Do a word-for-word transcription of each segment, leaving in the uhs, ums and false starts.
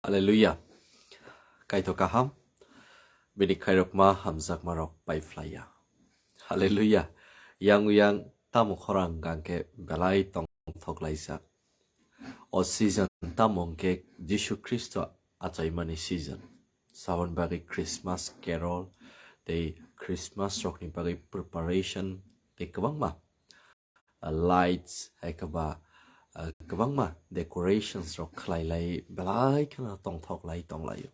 Hallelujah. Kaitor kaham, bini khairokma hamjakmarok paiphlaiya. Hallelujah. Yang uyang tamo khorang gangkhe belai tongthok laijak. O season tamo hwnkhe Jisu Khristo achaimani season. Saboni bagwi Christmas carol tei Christmas rokni bagwi preparation tei kwbangma, uh, lights, hai khe ba, uh, kwbangma decorations rok khlai lai, belai kheno tongthok lai tong laio.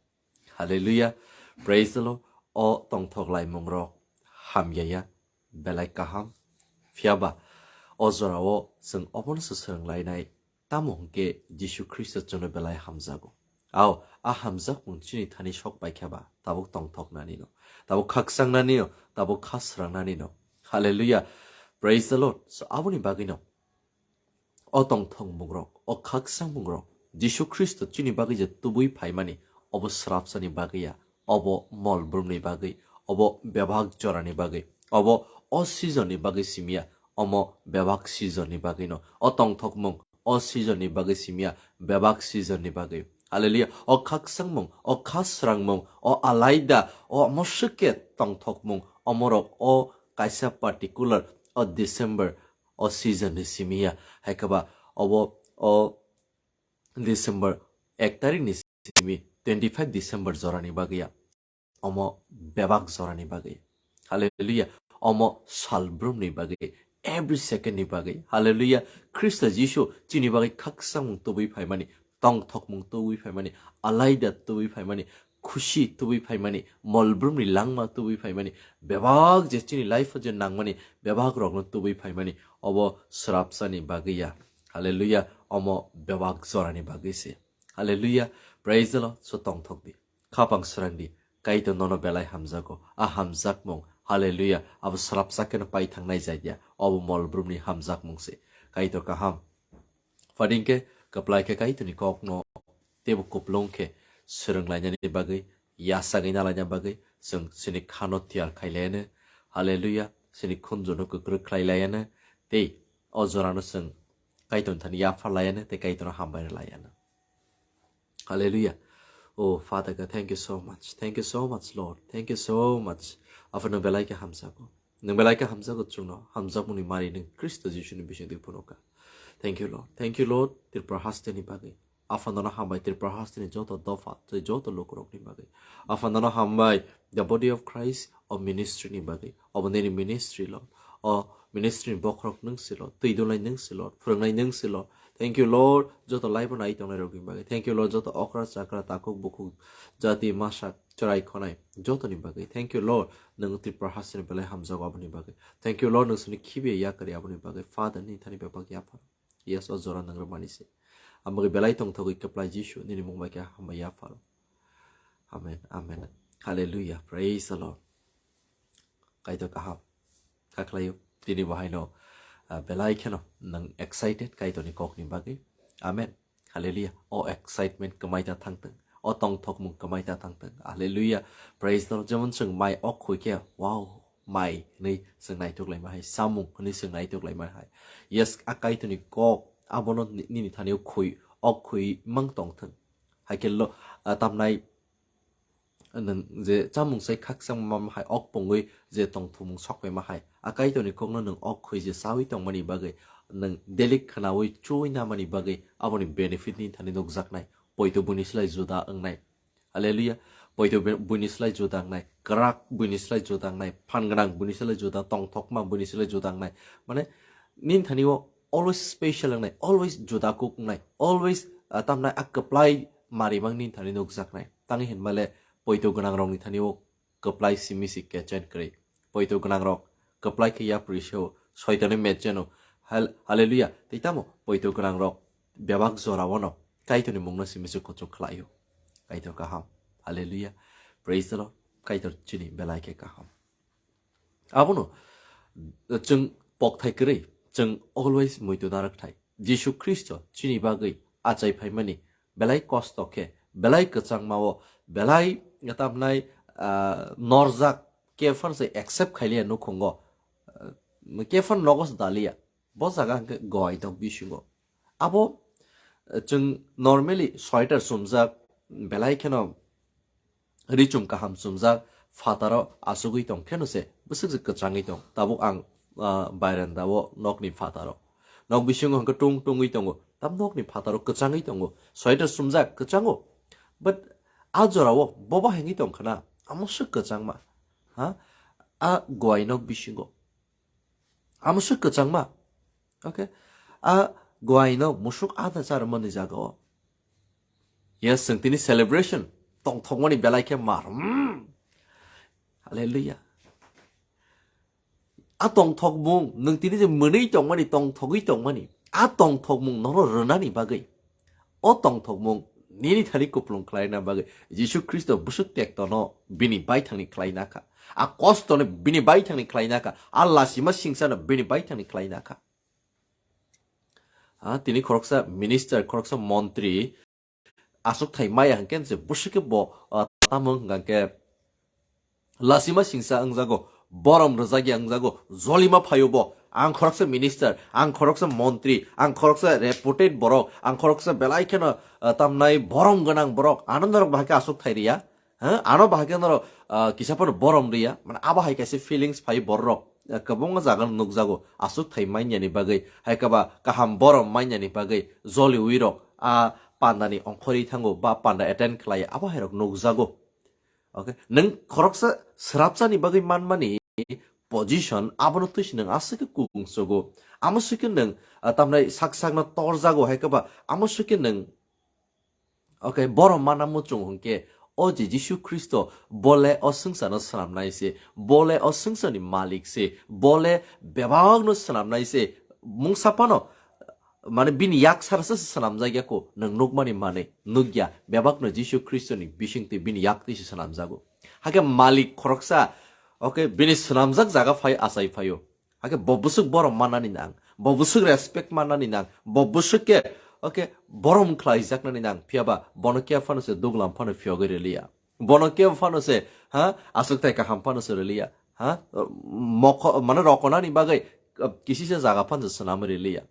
Hallelujah. Praise the Lord. O tongthok laimung rok hamya ya, belai kaham. Phiya ba o jorao chwng obono se swrwng lainai, tamo hwnkhe Jisu Khristo chwngno belai hamjago. Ao, a hamjakmung chini thani sok pai khe ba, tabuk tongthoknani no, tabuk khakchang nani no, tabuk kha srang nani no. Hallelujah. Praise the Lord. So, aboni bagwi no o tongthok mungrok, o khakchang mungrok, Jisu Khristo chini bagwi je tubui phaimani, obo srapsani bagwi ya, obo mol brumni bagwi, obo bebak jorani bagwi, obo o season ni bagwi simiya, omo bebak season ni bagwi no. O tongthokmung o season ni bagwi simiya, bebak season ni bagwi. Hallelujah. O khakchangmung, o khasrangmung, o alaida, o moswk khe tongthokmung, omorok o kaisa particular o December o season ni simiya. Hai khe ba obo o December ek tarik ni simi twenty five December jorani bagwi ya. Omo bebak jorani bagwi. Hallelujah. Omo salbrumni bagwi. Every second ni bagwi. Hallelujah. Khristo Jisu chini bagwi khakchangmung tubui phaimani, tongthokmung tubui phaimani, alaida tubui phaimani, khusi tubui phaimani, molbrumni langma tubui phaimani, bebak je chini life o je nangmani, bebak rokno tubui phaimani, obo srapsani bagwi ya. Hallelujah. Omo bebak jorani bagwi se. Hallelujah. Praise the Lord. So tongthok di. Khapang srang di. Kaitor nono belai hamjago. A hamjakmung. Hallelujah. Abo srapsa kheno pai thangnai jai dia. Obo molbrumni hamjakmung se. Kaitor kaham. Phading khe kwplai khe Kaitorni kokno teibo kuplung khe swrwng lainani bagwi, yasagwi na laina bagwi chwng chini khano tiyar khai laiano. Hallelujah. Chini khunjuno kwkrwk khlai laiano. Tei o jorano chwng Kaitorni thani yaphar laiano tei Kaitorno hambai rw laiano. Hallelujah. Oh, Father God, thank you so much. Thank you so much, Lord. Thank you so much. Aphano belai khe hamjago. Nwng belai khe hamjago chwngno. Hamjakmungni mari nwng Khristo Jisuni bisingtwi phunukha. Thank you, Lord. Thank you, Lord. Tripura hasteni bagwi. Aphano hambai Tripura hasteni joto dopha, tei joto lukurokni bagwi. Aphano hambai the body of Christ, o ministry ni bagwi. Obo nini ministry, Lord. O ministry ni bokhorok nwng si, Lord. Twi dunai nwng si, Lord. Phwrwngnai nwng si, Lord. Thank you, Lord. Joto live o nai tongnai rokni bagwi. Thank you, Lord. Joto okra chakra takhuk bukhuk jati masa chwrai khonai jotoni bagwi. Thank you, Lord. Nwng Tripura hasteni belai hamjago aboni bagwi. Thank you, Lord. Nwng sini khibiya yakari aboni bagwi. Father ni thani bebak yaphar. Yes, o jora nwng rwmani se. Ang bagwi belai tongthogwi kwplai Jisu nini mung bai khe hambai yaphar. Amen. Amen. Hallelujah. Praise the Lord. Kaitor kaham. Kha khlaio. Tini bo haino, ah, belai kheno nwng excited Kaitorni kokni bagwi. Amen. Hallelujah. O excitement kwmai ta thangtwng. O tongthokmung kwmai ta thangtwng. Hallelujah. Praise the Lord. Jemon chwng mai ok khui khe, wow, mai hwnwi chwng naitok laima hai. Samung hwnwi chwng naitok laima hai. Yes, a Kaitorni kok abono ni-, nini thani khui, ok khui mang tongthwng. Hai khe lo, ah, tamnai nwng je chamung sai khakchang ma hai ok pungwi je tongthumung sokphaima hai. A Kaitorni kokno nwng ok khui je chawi tongmani bagwi, nwng daily khnawi chuwi namani bagwi aboni benefit ni thani nukjaknai. Poito buini slai juda wngnai. Hallelujah. Poito be-, buini slai juda wngnai. Kwrak buini slai juda wngnai. Phan gwnang buini slai juda, tongthokma buini slai juda wngnai. Mane, nini thani o always special wngnai, always juda kuk wngnai, always, ah, tamnai a kwplai marimang nini thani nukjaknai. Tangwi hinmale poito gwnang rokni thani o kwplai simi si kechen kwrwi. Poito gwnang rok kwplai khe yapri se o, soitoni mecheno. Hal-, hallelujah. Tei tamo poito gwnang rok bebak jora o no Kaitorni mungno simi se kuchuk khlai o. Kaitor kaham. Hallelujah. Praise the Lord. Kaitor chini belai khe kaham. Abono chwng pokthai kwrwi, chwng always muitu narwkthai. Jisu Khristo chini bagwi achai phaimani belai kosto khe, belai kwchangma o, belai tamnai, ah, norjak, kephar se accept khailiya nukhungo, ah, kephar nogo se daliya. Bo jaga hwnkhe goi dok bisingo. Abo, eh, chwng normally sweater sumjak, belai kheno richum kaham chumjak phataro asugwi tong kheno se bwswk se kwchangwi tong. Tabuk ang, ah, bairanda o nokni phataro, nok bisingo hwnkhe tung tungwi tongo, tam nokni phataro kwchangwi tongo, sweater sumjak kwchango. But a jorao bobo hengwi tong khna, amo swk kwchangma, ha? A gwai nok bisingo amo swk kwchangma. Okay, a gwai nok musuk ada charmani jaga o. Yes, chwng tini celebration tongthokmani belai khe mar. Hmm. Hallelujah. A tongthokmung, nwng tini je mwnwi tongmani, tongthogwi tongmani, a tongthokmung nono rwnani bagwi, o tongthokmung nini thani kupulung khlaina bagwi Jisu Khristo bwswk tektono bini baithangni khlaina kha. A kostono bini baithangni khlaina kha. A lasima singsano bini baithangni khlaina kha. Ah, tini khoroksa minister, khoroksa montri, aswk thai maya hwnkhe se bwswk khe bo, ah, tamo hwnkha khe lasima singsa wngjago, borom rwjakya wngjago, jolima phaio bo. Ang khoroksa minister, ang khoroksa montri, ang khoroksa reputed borok, ang khoroksa belai kheno, ah, tamnai borom gwnang borok, ano norok bahai khe aswk thai riya? Ha? Ano bahai khe norok, ah, kisa phano borom riya? Mane abo hai kaisa feelings phai borok, ah, kwbangma jaga no nukjago, aswk thai manyani bagwi, hai khe ba kaham borom manyani bagwi joliwi rok a pandani ongkhorwi thango ba panda attend khlai, abo hai rok nukjago. Okay, nwng khoroksa srapsani bagwi manmani position abono twi se nwng aswk khe kukung sogo. Amo swkhe nwng, ah, tamnai sak sakno torjago, hai khe ba amo swkhe nwng, okay, borom mana muchung hwnkhe o je Jisu Khristo bole o swngcharno swnamnai se, bole o swngcharni malik se, bole bebakno swnamnai se, mungsa phano mane bini yak sara se swnamjak ya ko, nwng nukmani manwi nukya, bebakno Jisu Khristoni bisingtwi bini yak twi se swnamjago. Hakhe malik khoroksa, okay, bini swnamjak jaga phai achai phaio. Hakhe bo bwswk borom mannani nang, bo bwswk respect mannani nang, bo bwswk khe, okay, borom khlaijaknani nang, phiya ba bono khe phano se duglam phano phiyogwi rwliya. Bono khe phano se, ha, aswk thai kaham phano se rwliya, ha, mokho, mane rokonani bagwi, uh, kisisa jaga phano se swnamwi rwliya.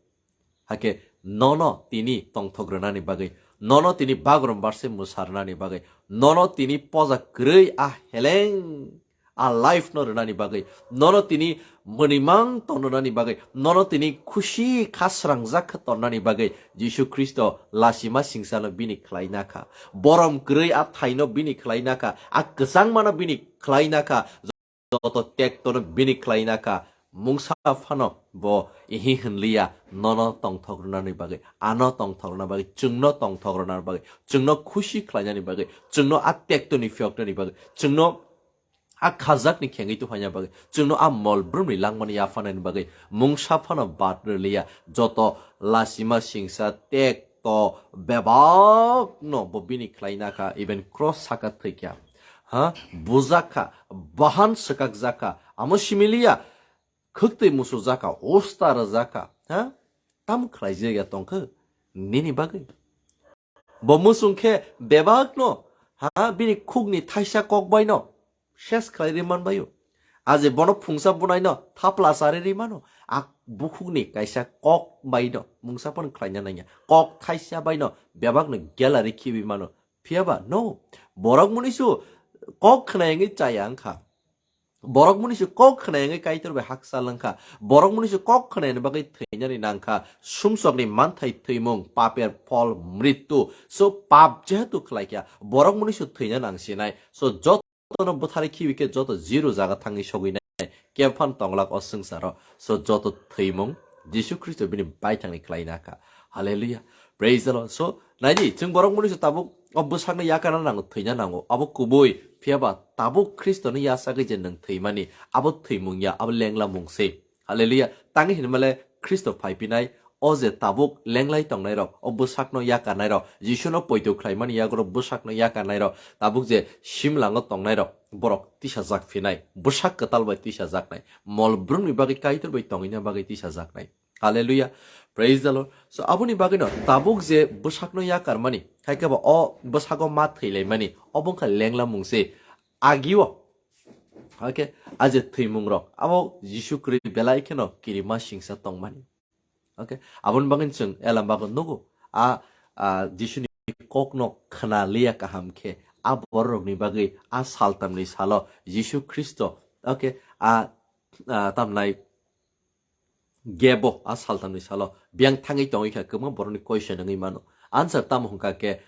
Hakhe nono tini tongthok rwnani bagwi, nono tini bagrum barse mwsa rwnani bagwi, nono tini poja kwrwi a heleng a life no rwnani bagwi, nono tini mwnimang tong rwnani bagwi, nono tini khusi kha srangjak kha tonnani bagwi Jisu Khristo lasima singsano bini khlaina kha. Borom kwrwi a thaino bini khlaina kha, a kwchangmano bini khlaina kha. Joto tektono bini khlaina kha, mungsa phano bo ihi hwnliya, nono tongthok rwnani bagwi, ano tongthok rwna bagwi, chwngno tongthok rwna bagwi, chwngno khusi khlainani bagwi, chwngno a tektoni phiyoknani bagwi, chwngno a khajakni khengwi tuphaina bagwi, chwngno a mol brumni langmani yaphanani bagwi, mungsa phano bad rwliya, joto lasima singsa tek to bebakno bo bini khlaina kha, even cross saka thwikha, ha, bujak kha, bahan swkakjak kha, amo similiya khwktwi musujak kha, usta rwjak kha, ha, tam khlaijak ya tongkha nini bagwi. Bo muchung khe bebakno, ha, bini khukni thaisa kok baino ses khlai ri man baio. A je bono phungsa bunaino thapla chari ri mano, a bukhukni kaisa kok baino mungsa phano khlaina nangya. Kok thaisa baino bebakno gallery khibi mano. Phiya ba, no, borok munisu kok khna wngwi chaya wngkha. Borok munisu kok khna wngwi Kaitor bai hakchal wngkha. Borok munisu kok khnaini bagwi thwinani nangkha. Sumsokni manthai thwimung, paper phol mrittu. So pap jehetu khlaikha, borok munisu thwina nangsinai. So joto jotono bwtharwi khibi khe joto zero jaga thangwi sogwi nai, kephan tonglak o swngcharo. So joto thwimung Jisu Khristo bini baithangni khlaina kha. Hallelujah. Praise the Lord. So naidi, chwng borok munisu tabuk o bwsakno yakarna nango, thwina nango. Abo kubui, phiya ba tabuk Khristoni yachagwi je nwng thwimani, abo thwimung ya, abo lengla mung se. Hallelujah. Tangwi hinmale Khristo phaipinai, o je tabuk lenglai tongnai rok, o bwsakno yakarnai rok, Jisuno poito khlaimani yago bwsakno yakarnai rok, tabuk je simlango tongnai rok, borok tisajak phinai, bwsak kwtal bai tisajaknai, mol brumni bagwi Kaitor bai tongwina bagwi tisajaknai. Hallelujah. Praise the Lord. So aboni bagwino tabuk je bwsakno yakarmani, hai khe ba o bwsago ma thwilaimani, obo wngkha lengla mung se. Agio, okay, a je thwimung rok, abo Jisu kwrwi belai kheno kirima singsa tongmani. Okay, aboni bagwi chwng elam bago nugo, a, a, Jisuni kokno khna liya kaham khe, a bororokni bagwi a saltamni salo Jisu Khristo, okay, a, a tamnai gebo a saltamni salo biyang thangwi tongwi kha, kwbangma borokni question wngwi mano. Answer tamo hwnkha khe,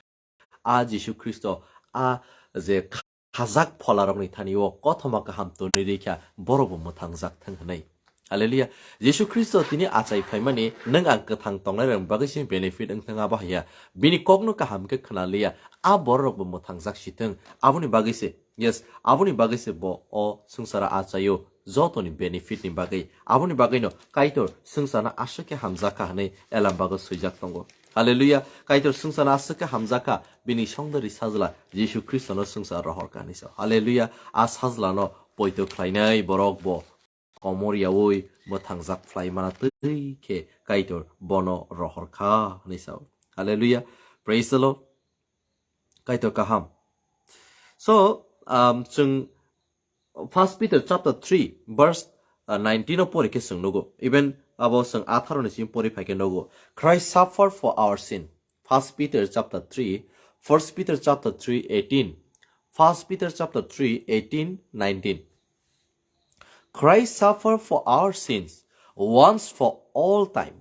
a Jisu Khristo a je khajak pholarokni thani o kothoma kaham tonwi rikha, borokbo mwthangjak thang hwnwi. Hallelujah. Jisu Khristo tini achai phaimani nwng ang kwthang tongnairokni bagwi se benefit wngthang abo haiya. Bini kokno kaham khe khna liya, a bororokbo mwthangjak sithwng. Aboni bagwi se, yes, aboni bagwi se bo o swngcharo achaio, jotoni benefit ni bagwi. Aboni bagwino Kaitor swngcharno aswk khe hamjakha hwnwi Elam bago swijak tongo. Hallelujah. Kaitor swngcharno aswk khe hamjakha, bini songdari sajla Jisu Khristono swngchar rohorkha hwnwi sao. Hallelujah. A sajlano poito khlainai borok bo komor yaui mwthangjak phlai mana twi khe Kaitor bono rohorkha hwnwi sao. Hallelujah. Praise the Lord. Kaitor kaham. So, um, chwng First Peter chapter three verse, uh, nineteen o pori khe chwng nugo. Even abo chwng atharo ni simi pori phai khe nugo. Christ suffered for our sin. First Peter chapter three, First Peter chapter three eighteen. First Peter chapter three eighteen, nineteen. Christ suffered for our sins once for all time.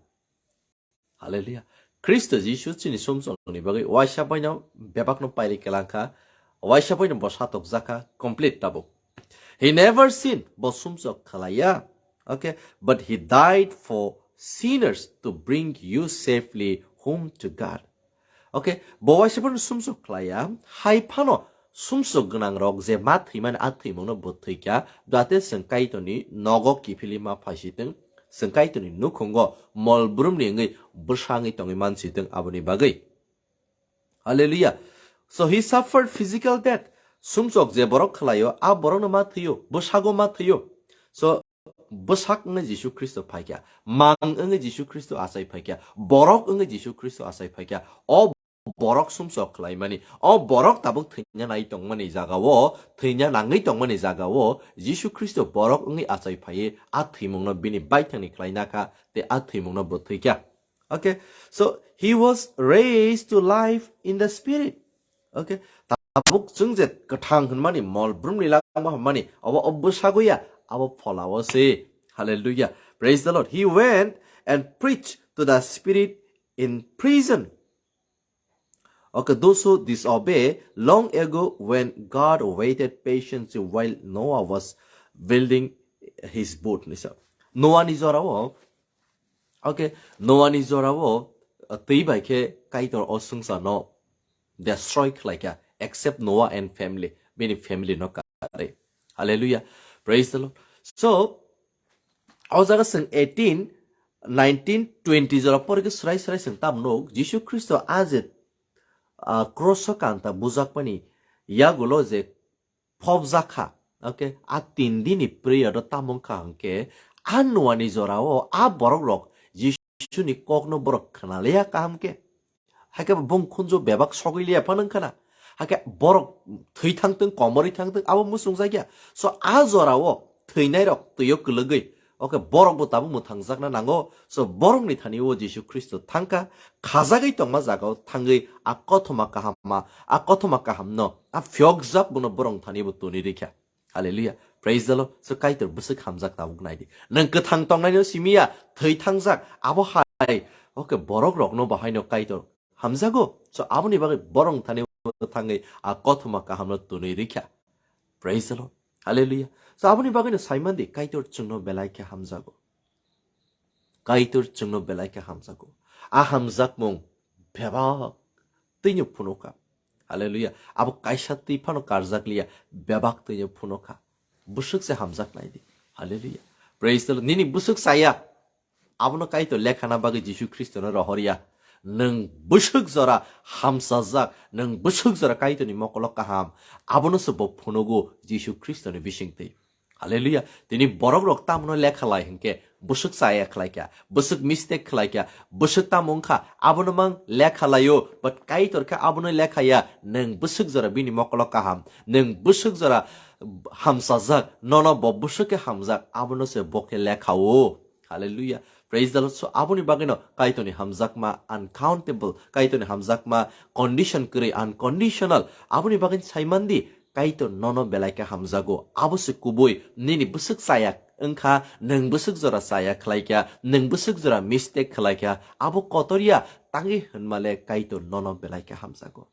Hallelujah. Kristo Jisu chini sumsokni bagwi waisa baino bebakno pairi kelangkha, waisa baino bo satokjakha, complete tabuk. He never sinned, bo sumsok khalaiya. Okay, but he died for sinners to bring you safely home to God. Okay, bo waisa baino sumsok khalaiya, hai phano sumsok gwnang rok je ma thwimani a thwimungno bo thwikha, date chwng Kaitorni nogo kiphilwi ma phaisitwng, chwng Kaitorni nukhungo mol brumni wngwi bwsa wngwi tongwi mansitwng aboni bagwi. Hallelujah. So he suffered physical death. Sumsok je borok khlaio, a borokno ma thwio, bwsago ma thwio. So bwsak wngwi Jisu Khristo phaikha, mang wngwi Jisu Khristo achai phaikha, borok wngwi Jisu Khristo achai phaikha. O borok sumsok khlaimani, o borok tabuk thwina nai tongmani jagao, thwina nangwi tongmani jagao Jisu Khristo borok wngwi achai phaiwi a thwimungno bini baithangni khlaina kha, tei a thwimungno bo thwikha. Okay, so he was raised to life in the spirit. Okay, tabuk chwng je kwthang hwnmani, mol brumni langma hwnmani, obo o bwsago ya, abo pholao se. Hallelujah. Praise the Lord. He went and preached to the spirit in prison. Okay, those who disobey long ago when God waited patiently while Noah was building his boat. Nisa. Noah ni jorao, okay, Noah ni jorao, uh, twi bai khe Kaitor o swngcharno destroy khlaikha, except Noah and family, bini family no karwi. Hallelujah. Praise the Lord. So, o jaga chwng eighteen, nineteen, twenty jora pore khe swrai swrai chwng tamo nuk, Jisu Khristo a je, ah, cross o kanta bujakmani yagulo je phobjak kha, okay, a tin dini period o tamo wngkha hwnkhe, a Noah ni jorao a borok rok Jisuni kokno borok khna liya kaham khe. Hakhe bo bung khunju bebak sogwi liya phano wngkha na. Hakhe borok thwi thangtwng, komorwi thangtwng, abo muchungjak ya. So, a jorao thwinairok twio kwlwgwi, okay, borok bo tabuk mwthangjakna nango. So, borokni thani o Jisu Khristo thangkha, khajagwi tongma jagao thangwi a kothoma kaham ma, a kothoma kahamno, a phiyokjak bono borok thani bo tuni rikha. Hallelujah. Praise the Lord. So, Kaitor bwswk hamjak tabuk nai di. Nwng kwthang tongnaino simi ya, thwi thangjak, abo hai, okay, borok rokno bahaino Kaitor hamjago. So, aboni bagwi borok thani thangwi a kothoma kahamno tunwi rikha. Praise the Lord. Hallelujah. So, aboni bagwino saimandi Kaitor chwngno belai khe hamjago. Kaitor chwngno belai khe hamjago. A hamjakmung bebak twino phunukha. Hallelujah. Abo kaisa twi phano karjak liya, bebak twino phunukha. Bwswk se hamjak nai di. Hallelujah. Praise the Lord. Nini bwswk chaya. Abono Kaitor lekhana bagwi Jisu Khristono rohorya. Nwng bwswk jora hamsajak, nwng bwswk jora Kaitorni mokolo kaham. Abono se bo phunugo Jisu Khristoni bisingtwi. Hallelujah. Tini borok rok tamno lekha lai hinkhe bwswk chaya khlaikha, bwswk mistake khlaikha, bwswk tamo wngkha, abono mang lekha laio, but Kaitor khe abono lekhaya, nwng bwswk jora bini mokolo kaham, nwng bwswk jora hamsajak, nono bo bwswk khe hamjak, abono se bo khe lekhao. Hallelujah. Praise the Lord. So, aboni bagwino Kaitorni hamjakma uncountable, Kaitorni hamjakma condition kwrwi, unconditional. Aboni bagwi saimandi Kaitor nono belai khe hamjago. Abo se kubui nini bwswk chaya wngkha, nwng bwswk jora chaya khlaikha, nwng bwswk jora mistake khlaikha, abo kotorya tangwi hwnmale Kaitor nono belai khe hamjago.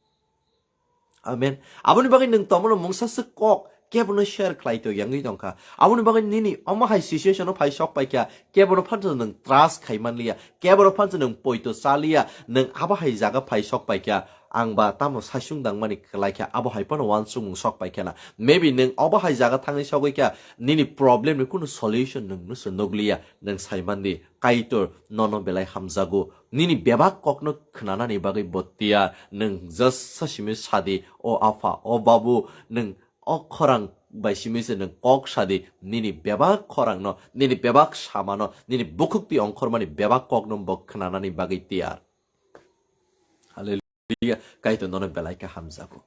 Amen. Aboni bagwi nwng tomono mungsa swk kok kebono share khlai to yangwi tongkha. Aboni bagwi nini omo hai situation o phai sok paikha, kebono phansa nwng trust khai manliya, kebono phansa nwng poito chaliya, nwng abo hai jaga phai sok paikha, ang ba tamo saisung dangmani khlaikha, abo hai phano uansukmung sok paikha na. Maybe nwng obo hai jaga thangwi sogwi kha, nini problem ni kunu solution nwng no se nukliya, nwng sai mandi, Kaitor nono belai hamjago. Nini bebak kokno khnanani bagwi bo tiyar. Nwng just sa simi sadi, "O Apha, o Babu, nwng o khorang bai simi se nwng kok sadi, nini bebak khorangno, nini bebak samano, nini bukhuk twi ongkhormani bebak kokno bo khnanani bagwi tiyar." Hallelujah. Kaitor nono belai khe hamjago.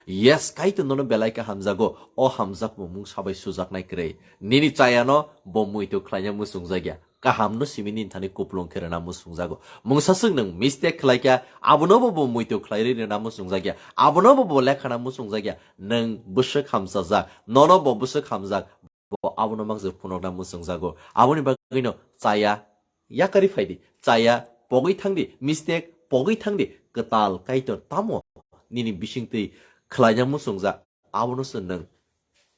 Yes, Kaitor nono belai khe hamjago. O hamjakmung mungsa bai sujaknai kwrwi. Nini chayano bo muitu khlaina muchungjakya. Kahamno simi nini thani kuplung khe rwna muchungjago. Mungsa swk nwng mistake khlaikha, abono bo, bo muitu khlai rwna muchungjakya. Abono bo, bo lekhana muchungjakya. Nwng bwswk hamchajak. Nono bo bwswk hamjak. Bo abono mangse phunukna muchungjago. Aboni bagwino chaya, yakari phaidi, chaya, pogwi thangdi, mistake, pogwi thangdi, kwtal Kaitor tamo nini bisingtwi khlaina muchungjak, abono se nwng,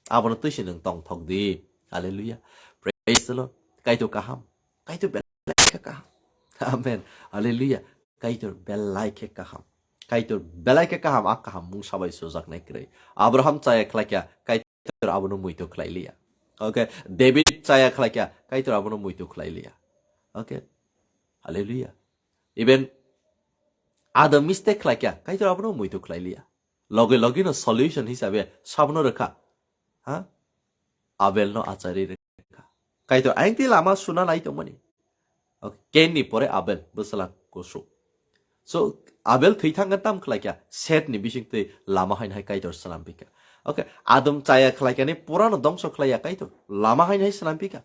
abono twi se nwng tongthok di. Hallelujah. Praise the Lord. Kaitor kaham. Kaitor belai khe kaham. Amen. Hallelujah. Kaitor belai khe kaham. Kaitor belai khe kaham, a kaham mungsa bai sujaknai kwrwi. Abraham chaya khlaikha, Kaitor abono muitu khlai liya. Okay, David chaya khlaikha, Kaitor abono muitu khlai liya. Okay, hallelujah. Even Adam mistake khlaikha, Kaitor abono muitu khlai liya. Loge loge no solution hisabe sabono rwkha. Ha? Abel no achari rwkha. Kaitor ayang ti lama suna nai tongmani. Okay, Cain ni pore Abel, bwsala kusu. So, Abel thwi thangkha tam khlaikha, Seth ni bising twi lama hain hai Kaitor swnam pika. Okay, Adam chaya khlaikha ni pura no dongso khlaiya Kaitor, lama hain hai swnam pika.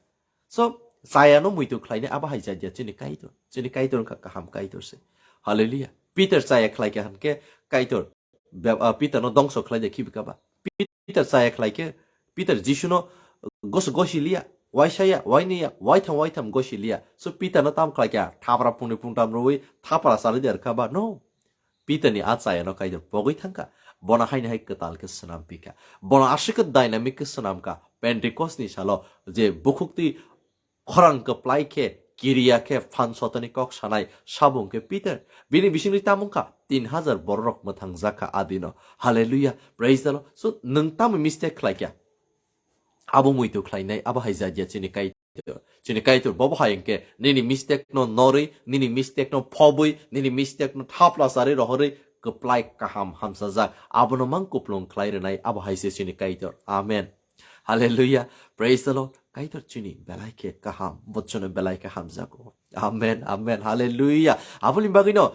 So, chaya no muitu khlaini abo hai jat ya chini Kaitor. Chini Kaitor wngkha kaham Kaitor se. Hallelujah. Peter chaya khlaikha hankhe Kaitor be-, ah, Peter no dongso khlai de khibi kaba. Peter chaya khlai khe, Peter Jisu no gos-, gosi liya, waisa ya, waini ya, waitham, waitham gosi liya. So Peter no tam khlai kha, thapra phungni phungtam rwi thapra sari de rwkha ba? No. Peter ni a chaya no Kaitor pogwi thangkha. Bono haini hai kwtal khe swnam pika. Bono aswk khe dynamic khe swnam kha. Pentecost ni salo je bukhuk twi khorang kwplai khe kiriya khe phan sotoni kok sanai sabung khe Peter. Bini bisingni tamung kha tin hajar bororok mwthang jak kha adino. Hallelujah. Praise the Lord. So, nwng tamo mistake khlai kha? Abo muitu khlainai, abo hai jat ya chini Kaitor. Chini Kaitor bobo hai hwnkhe nini mistake no norwi, nini mistake no phobwi, nini mistake no thapla sari rohorwi kwplai kaham hamsajak. Abono mang kuplung khlai rwnai, abo hai se chini Kaitor. Amen. Hallelujah. Praise the Lord. Kaitor chini belai khe kaham, bochono belai khe hamjago. Amen, amen, hallelujah. Aboni bagwino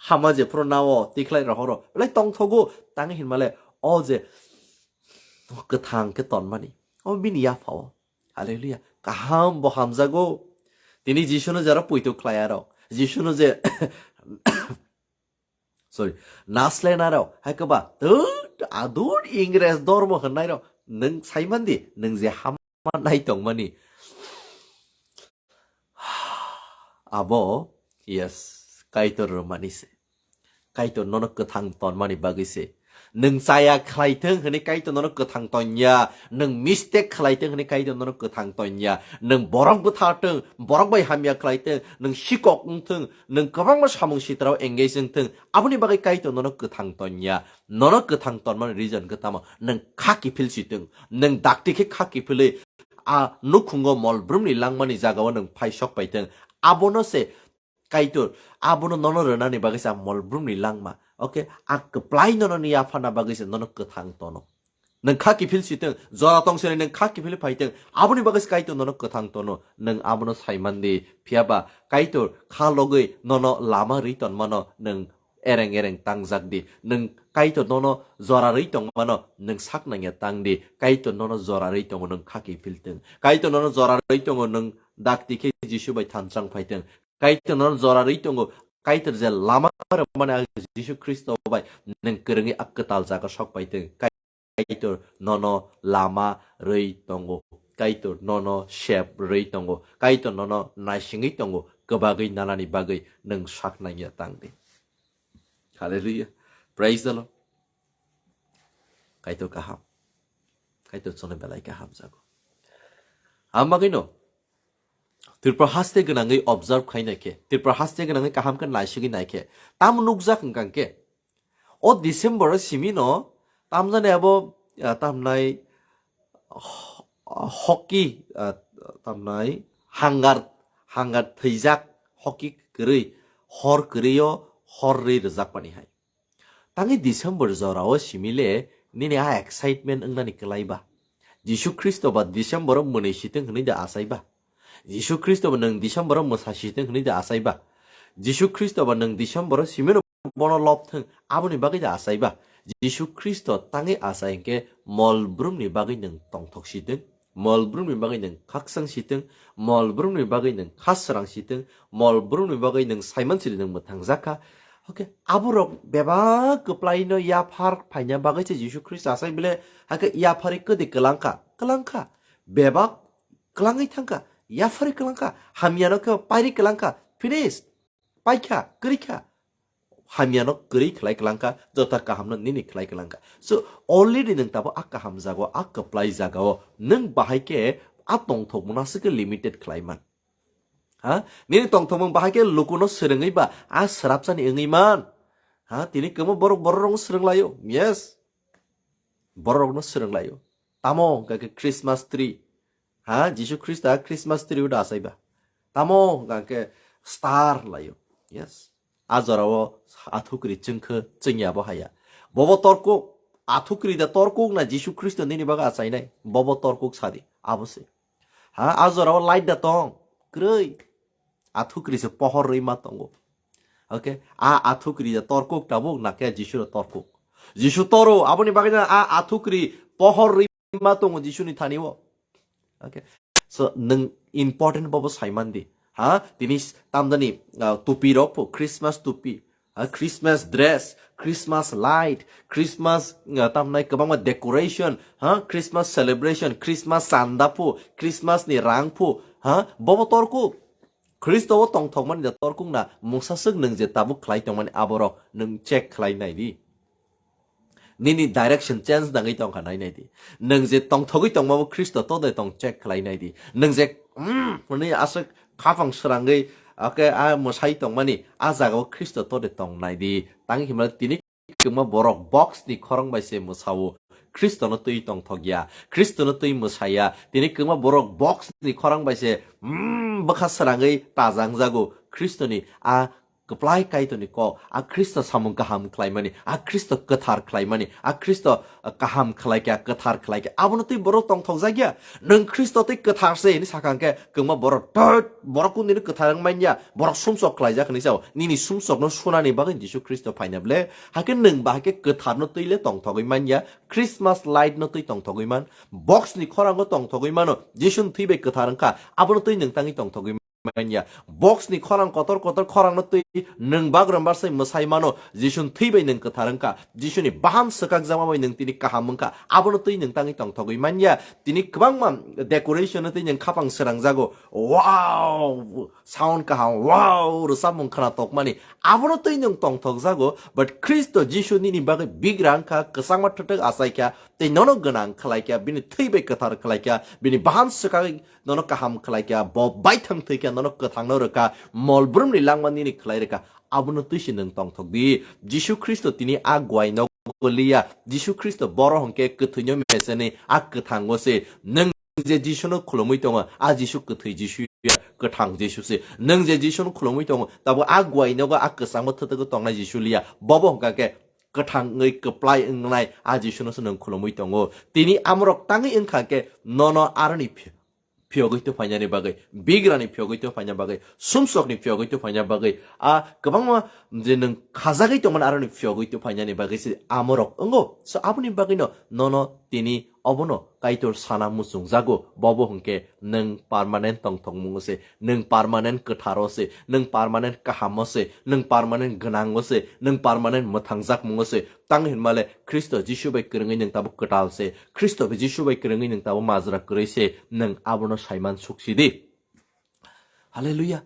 hama je phuru nao tikhlai rohoro belai tongthogo, tang hinmale o je kwthang khe tonmani, o bini yaphao. Hallelujah. Kaham bo hamjago. Tini Jisuno jara puitu khlai aro. Jisuno je sorry, naslenarok, hai kwba, tut, adut, Ingres dormo hwnnairok, nwng saimandi, nwng je hama nai tongmani. Abo, yes, Kaitor rwmani se. Kaitor nono kwthang tonmani bagwi se. Nwng chaya khlaithwng hwnwi Kaitor nono kwthang tonya, nwng mistake khlaithwng hwnwi Kaitor nono kwthang tonya, nwng borok bwthartwng, borok bai hamya khlaithwng, nwng sikok wngthwng, nwng kwbangma samung sitrao engage wngthwng, aboni bagwi Kaitor nono kwthang tonya. Nono kwthang tonmani reason khe tamo? Nwng kha kiphil sitwng, nwng dakti khe kha kiphilwi a nukhungo mol brumni langmani jagao nwng phai sok paithwng. Abono se Kaitor, abono nono rwnani bagwi se a mol brumni langma. Okay, a kwplai nono ni yaphana bagwi se nono kwthang tono. Nwng kha kiphil sitwng, jora tong sini nwng kha kiphil phaitwng, aboni bagwi se Kaitor nono kwthang tono, nwng abono saimandi. Phiyaba Kaitor kha logwi nono lama rwi tonmano, nwng ereng ereng tangjak di. Nwng Kaitor nono jora rwi tongmano nwng sak nangya tang di. Kaitor nono jora rwi tongo, nwng khaki philtwng. Kaitor nono jora rwi tongo, nwng dakti khe Jisu bai thanchang phaitwng. Kaitor nono jora rwi tongo, Kaitor je lama rwmani ang Jisu Khristo bai nwng kwrwngwi a kwtal jaga sok phaitwng. Kaitor nono lama rwi tongo. Kaitor nono sep rwi tongo. Kaitor nono naisingwi tongo. Kwbagwi nanani bagwi nwng sak nangya tang di. Hallelujah. Praise the Lord. Kaitor kaham. Kaitor chwngno belai kaham jago. Ang bagwino Tripura haste gwnangwi observe khai nai khe, Tripura haste gwnangwi kaham khe naisigwi nai khe, tamo nukjak hwnkha khe, o December o simi no tamjani abo, ah, tamnai ho-, hockey, ah, tamnai hangar, hangar thwijak hockey kwrwi, hor kwrwi o hor rwi rwjakmani hai. Tangwi December jorao simi le nini a excitement wngnani kwlai ba? Jisu Khristo ba December o mwnwi sitwng hwnwi da achai ba? Jisu Khristo ba nwng December o mwsa sitwng hwnwi da achai ba? Jisu Khristo ba nwng December o simi no bono lob thwng aboni bagwi da achai ba? Jisu Khristo tangwi achai hwnkhe mol brumni bagwi nwng tongthok sitwng. Mol brumni bagwi nwng khakchang sitwng, mol brumni bagwi nwng khasrang sitwng, mol brumni bagwi nwng saiman siri nwng mwthangjakha. Okay, aborok bebak kwplaino yaphar phaina bagwi se Jisu Khristo achai bile, hakhe yaphari kwdwi kwlangkha, kwlangkha. Bebak kwlangwi thangkha, yaphari kwlangkha, hamyano khe pairi kwlangkha, finish. Paikha, kwrwikha. Hamyano kwrwi khlai kwlangkha, jotha kahamno nini khlai kwlangkha. So, already nwng tabuk a kaham jagao, a kwplai jagao, nwng bahai khe a tongthokmano aswk khe limited khlai man. Ha? Nini tongthokmung bahai khe lukuno swrwngwi ba, a swrapsani wngwi man. Ha? Tini kwbangma borok bororokno swrwnglaio. Yes. Bororokno swrwnglaio. Tamo hwnkha khe Christmas tree. Ha, Jisu Khristo a Christmas tree o da achai ba. Tamo hwnkha khe star laio. Yes. A jorao athukri chwngkhe chwngya bo haya. Bobo torkuk, athukri da torkuk na Jisu Khristo nini bagwi achainai? Bobo torkuk sadi, abo se. Ha, a jorao light da tong, kwrwi. Athukri se pohor rwi ma tongo. Okay, a athukri da torkuk tabuk na khe Jisu da torkuk? Jisu toro, aboni bagwi na a athukri pohor rwi ma tongo Jisuni thani o. Okay. So, nwng important bobo saiman di. Ha? Tini s-, tamjani, ah, tupi rok pho, Christmas tupi. Ha? Christmas dress, Christmas light, Christmas, ah, tamnai kwbangma decoration, ha? Christmas celebration, Christmas chanda pho, Christmas ni rang pho, ha? Bobo torkuk. Khristo o tongthokmani da torkuk na, mungsa swk nwng je tabuk khlai tongmani aborok nwng check khlai nai di. Nini direction change nangwi tongkha nai nai di. Nwng je tongthogwi tongmabo Khristo to de tong check khlai nai di. Nwng je, mm, hwnwi aswk khapang srangwi, okay, a mwsai tongmani, a jagao Khristo to de tong nai di. Tang himla tini kwbangma borok box ni khorang bai se mwsao, Khristono twi tongthokya, Khristono twi mwsaya. Tini kwbangma borok box ni khorang bai se, mm, bwkha srangwi tajang jago. Khristoni a kwplai Kaitorni kok, a Khristo samung kaham khlaimani, a Khristo kwthar khlaimani, a Khristo kaham khlaikha, kwthar khlaikha, abono twi borok tongthokjakya. Nwng Khristo twi kwthar se hwnwi sakha hwnkhe, kwbangma borok, "Thut, borok kundini kwthar wng manya, borok sumsok khlaijak," hwnwi sao. Nini sumsokno sunani bagwi Jisu Khristo phaina ble, hakhe nwng ba hakhe kwtharno twi le tongthogwi manya, Christmas light no twi tongthogwi man, box ni khorango tongthogwi mano, Jisu thwi bai kwthar wngkha, abono twi nwng tangwi tongthogwi manya. Box ni khorang kotor kotor khorang no twi nwng bagrumbar sai mwsai mano, Jisu thwi bai nwng kwthar wngkha, Jisu ni bahan swkakjakma bai nwng tini kaham wngkha, abono twi nwng tangwi tongthogwi manya. Tini kwbangma decoration no twi nwng khapang srangjago, wow, sound kaham, wow, rwchapmung khna tokmani, abono twi nwng tongthokjago, but Khristo Jisu nini bagwi bigra wngkha, kwchangma thwthwk achaikha, tei nono gwnang khlaikha, bini thwi bai kwthar khlaikha, bini bahan swkagwi nono kaham khlaikha, bo baithang thwikha, nono kwthangno rwkha, mol brumni langma nini khlai rwkha, abono twi se nwng tongthok di. Jisu Khristo tini a guai nogo liya, Jisu Khristo boro hwnkhe kwthwino meseni a kwthango se. Nwng je Jisuno khulumwi tongo, a Jisu kwthwi Jisu ya, kwthang Jisu se. Nwng je Jisuno khulumwi tongo, tabo a guai nogo a kwchangma thwthwgo tongnai Jisu liya, bobo hwnkha khe kwthangwi kwplai wngnai a Jisuno se nwng khulumwi tongo. Tini amorok tangwi wngkha khe nono aroni phi-, phiyogwi tuphainani bagwi, bigrani phiyogwi tuphaina bagwi, sumsokni phiyogwi tuphaina bagwi, a kwbangma je nwng khajagwi tongmani aroni phiyogwi tuphainani bagwi se amorok wngo. So aboni bagwino nono tini obono Kaitor sana muchungjago, bobo hwnkhe nwng permanent tongthokmungo se, nwng permanent kwtharo se, nwng permanent kahamo se, nwng permanent gwnango se, nwng permanent mwthangjakmungo se. Tang hinmale Khristo Jisu bai kwrwngwi nwng tabuk kwtal se, Khristo bai Jisu bai kwrwngwi nwng tabuk majra kwrwi se, nwng abono saiman suksidi. Hallelujah.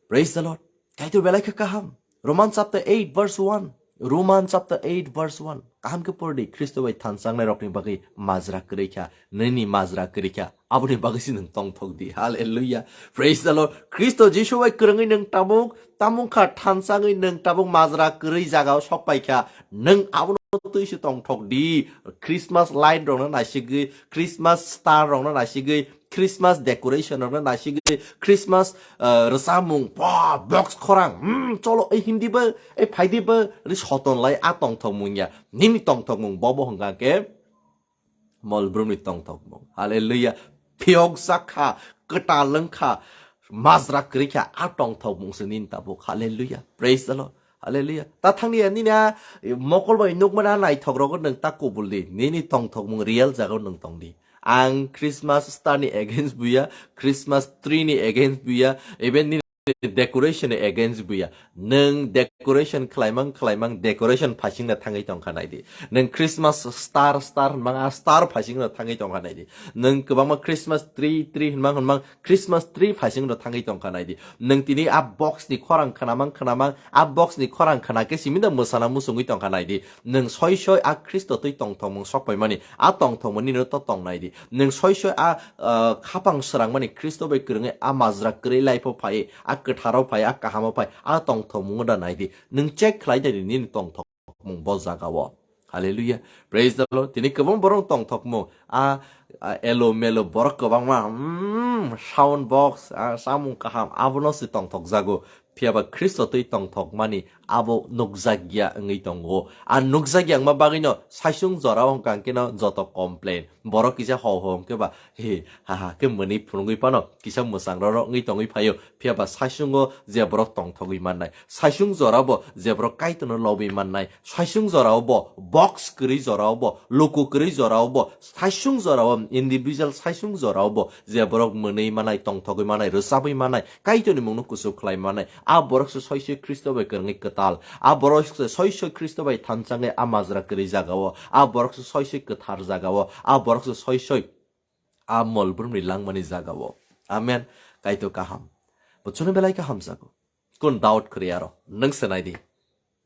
Praise the Lord. Kaitor belai khe kaham. Roman chapter eight verse one. Roman chapter eight verse one. Kaham khe pordi, Khristo bai thansangnai rokni bagwi majra kwrwi kha, nini majra kwrwi kha. Aboni bagwi se nwng tongthok di. Hallelujah. Praise the Lord. Khristo Jisu bai kwrwngwi nwng tabuk, tamung kha thansangwi nwng tabuk majra kwrwi jagao sok pai kha. Nwng abono twi se tongthok di. Christmas light rokno naisigwi, Christmas star rokno naisigwi, Christmas decoration rokno naisigwi, Christmas, uh, rwchapmung, ba, box khorang, hmm, cholo, ei hindi ba, ei phaidi ba, ri soton lai a tongthokmung ya. Nini tongthokmung bobo hwnkha khe mol brumni tongthokmung. Hallelujah. Phiyok jakha, kwtal wngkha, majra kwrwi kha, a tongthokmung se nini tabuk. Hallelujah. Praise the Lord. Hallelujah. Ta thangni ya nini a mokol bai nukmani a naithok rogo nwng ta kubul di. Nini tongthokmung real jagao nwng tong di. Ang Christmas star ni against buya, Christmas tree ni against buya, even nini decoration ni against buya. Nwng decoration khlaimang khlaimang decoration phasingna thangwi tongkha naidi. Nwng Christmas star star hwnmang a star phasingna thangwi tongkha naidi. Nwng kwbangma Christmas tree tree hwnmang hwnmang Christmas tree phasingno thangwi tongkha naidi. Nwng tini a box ni khorang khnamang khnamang, a box ni khorang khna khe simi da mwsana musungwi tongkha naidi. Nwng soi soi a Khristo twi tongthokmung sokpaimani, a tongthokmani no to tong naidi. Nwng soi soi a, ah, khapang srangmani Khristo bai kwrwngwi a majra kwrwi life o phai, a kwtharo phai, a kahamo phai, a tongthokmungo da naidi. Nwng check khlai naidi nini tongthok mung bo jaga o. Hallelujah. Praise the Lord. Tini kwbang borok tongthokmung. A, a, elo melo borok kwbangma, mm, sound box, a, samung kaham, abono se tongthok jago. Phiya ba Khristo twi tongthokmani abo nukjakya wngwi tongo. A nukjakya wngma bagwino saisung jorao hwnkha khe no joto complain. Borok kisa ho ho hwnkhe ba, he, ha ha khe mwnwi phunugwi phano kisa mwchang roro wngwi tongwi phaio. Phiya ba saisungo je borok tongthogwi mannai, saisung jorao bo je borok Kaitorno lobwi mannai, saisung jorao bo, box kwrwi jorao bo, luku kwrwi jorao bo, saisung jorao, individual saisung jorao bo je borok mwnwi manai, tongthogwi manai, rwchabwi manai, Kaitorni mungno kuchuk khlai manai, a borok se soi soi Khristo bai kwrwngwi kwtal, a borok se soi soi Khristo bai thanchangwi a majra kwrwi jagao, a borok se soi soi kwthar jagao, a borok se soi soi a mol brumni langmani jagao. Amen. Kaitor kaham. Bo chwngno belai kaham jago. Kun doubt kwrwi aro. Nwng se nai di.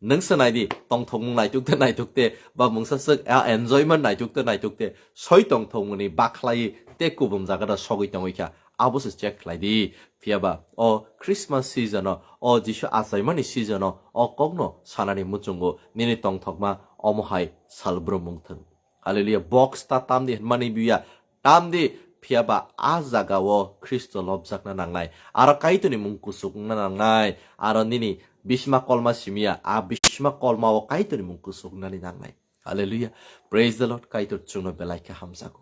Nwng se nai di. Tongthokmung naituk te naituk te. Ba mungsa swk a enjoyment naituk te naituk te. Soi tongthokmungni bakhlai te kubum jaga da sogwi tongwi kha. Abo se check khlai di. Phiya ba o Christmas season o, o Jisu achaimani season o, o kokno sanani muchungo nini tongthokma omo hai salbrum wng thung. Hallelujah. Box ta tamdi hwnmani buya. Tamdi, phiya ba a jagao Khristo lobjakna nangnai. Aro Kaitorni mung kuchukna nangnai. Aro nini bisma kolma simiya, a bisma kolmao Kaitorni mung kuchuknani nangnai. Hallelujah. Praise the Lord. Kaitor chwngno belai khe hamjago.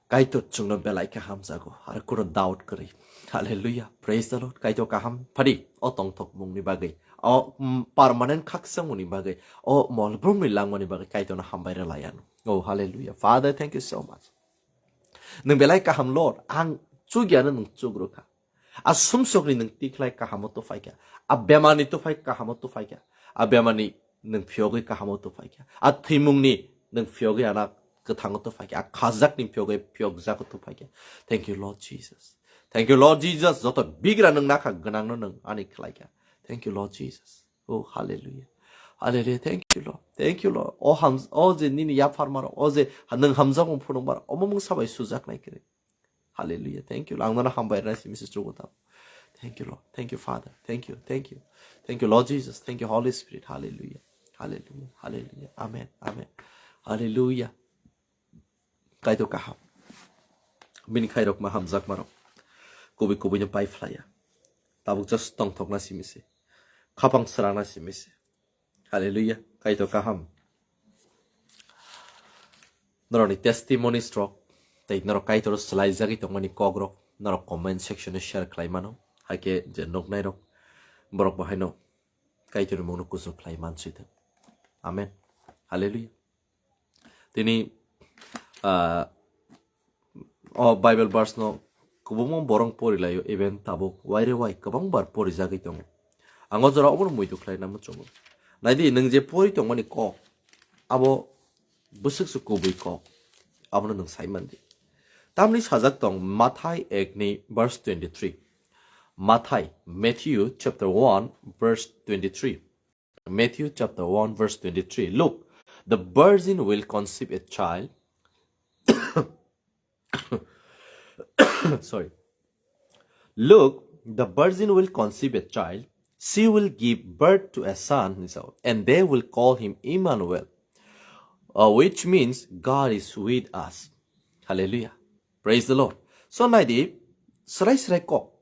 Kaitor chwngno belai khe hamjago. Aro kunu doubt kwrwi. Hallelujah. Praise the Lord. Kaitor kaham phadi. O tongthokmungni bagwi. O, mm, permanent khakchangmungni bagwi. O mol brumni langmani bagwi Kaitorno hambai rwlai ano. Oh, hallelujah. Father, thank you so much. Nwng belai kaham, Lord. Ang chukya no nwng chukrwkha. A sumsokni nwng tikhlai kahamo tuphaikha. A bemarni tuphai kahamo tuphaikha. A bemarni nwng phiyogwi kahamo tuphaikha. A thwimungni nwng phiyogwi ana kwthango tuphaikha. A khajakni phiyogwi phiyokjago tuphaikha. Thank you, Lord Jesus. Thank you, Lord Jesus. Joto bigra nwng nakha gwnangno nwng ani khlaikha. Thank you, Lord Jesus. Oh, hallelujah. Hallelujah. Thank you, Lord. Thank you, Lord. O ham, o je nini yapharmarok, o je ha-, nwng hamjakmung phunukmarok, omo mungsa bai sujaknai kwrwi. Hallelujah. Thank you, Lord. Ang nono hambai rwna simi se chugo tamo. Thank you, Lord. Thank you, Father. Thank you. Thank you. Thank you, Lord Jesus. Thank you, Holy Spirit. Hallelujah. Hallelujah. Hallelujah. Amen. Amen. Hallelujah. Kaitor kaham. Bini khairok ma hamjakmarok. Kubui kubui no pai phlaiya. Tabuk just tongthokna simi se. Khapang srana simi se. Hallelujah. Kaitor kaham. Norokni testimonies rok. tei norok Kaitor swlaijagwi tongmani kokrok norok comment section o share khlai mano. Haikhe je nuknairok borok bo haino Kaitorni mungno kuchuk khlai manswi thung. Amen. Hallelujah. Tini, ah, o Bible verse no kwbangma borok porilaio, even tabuk waire wai kwbangbar porijagwi tongo. Ang o jora obono muitu khlaina muchungo. Naidi, nwng je pori tongmani kok, abo bwswk se kubui kok, abono nwng sai mandi. Tamni sajak tong Mathai ekni verse twenty-three. Mathai, Matthew chapter one verse twenty-three. Matthew chapter one verse twenty-three. Look, the virgin will conceive a child. Sorry. Look, the virgin will conceive a child. She will give birth to a son, and they will call him Emmanuel, uh, which means God is with us. Hallelujah. Praise the Lord. So, naidi, srai srai kok.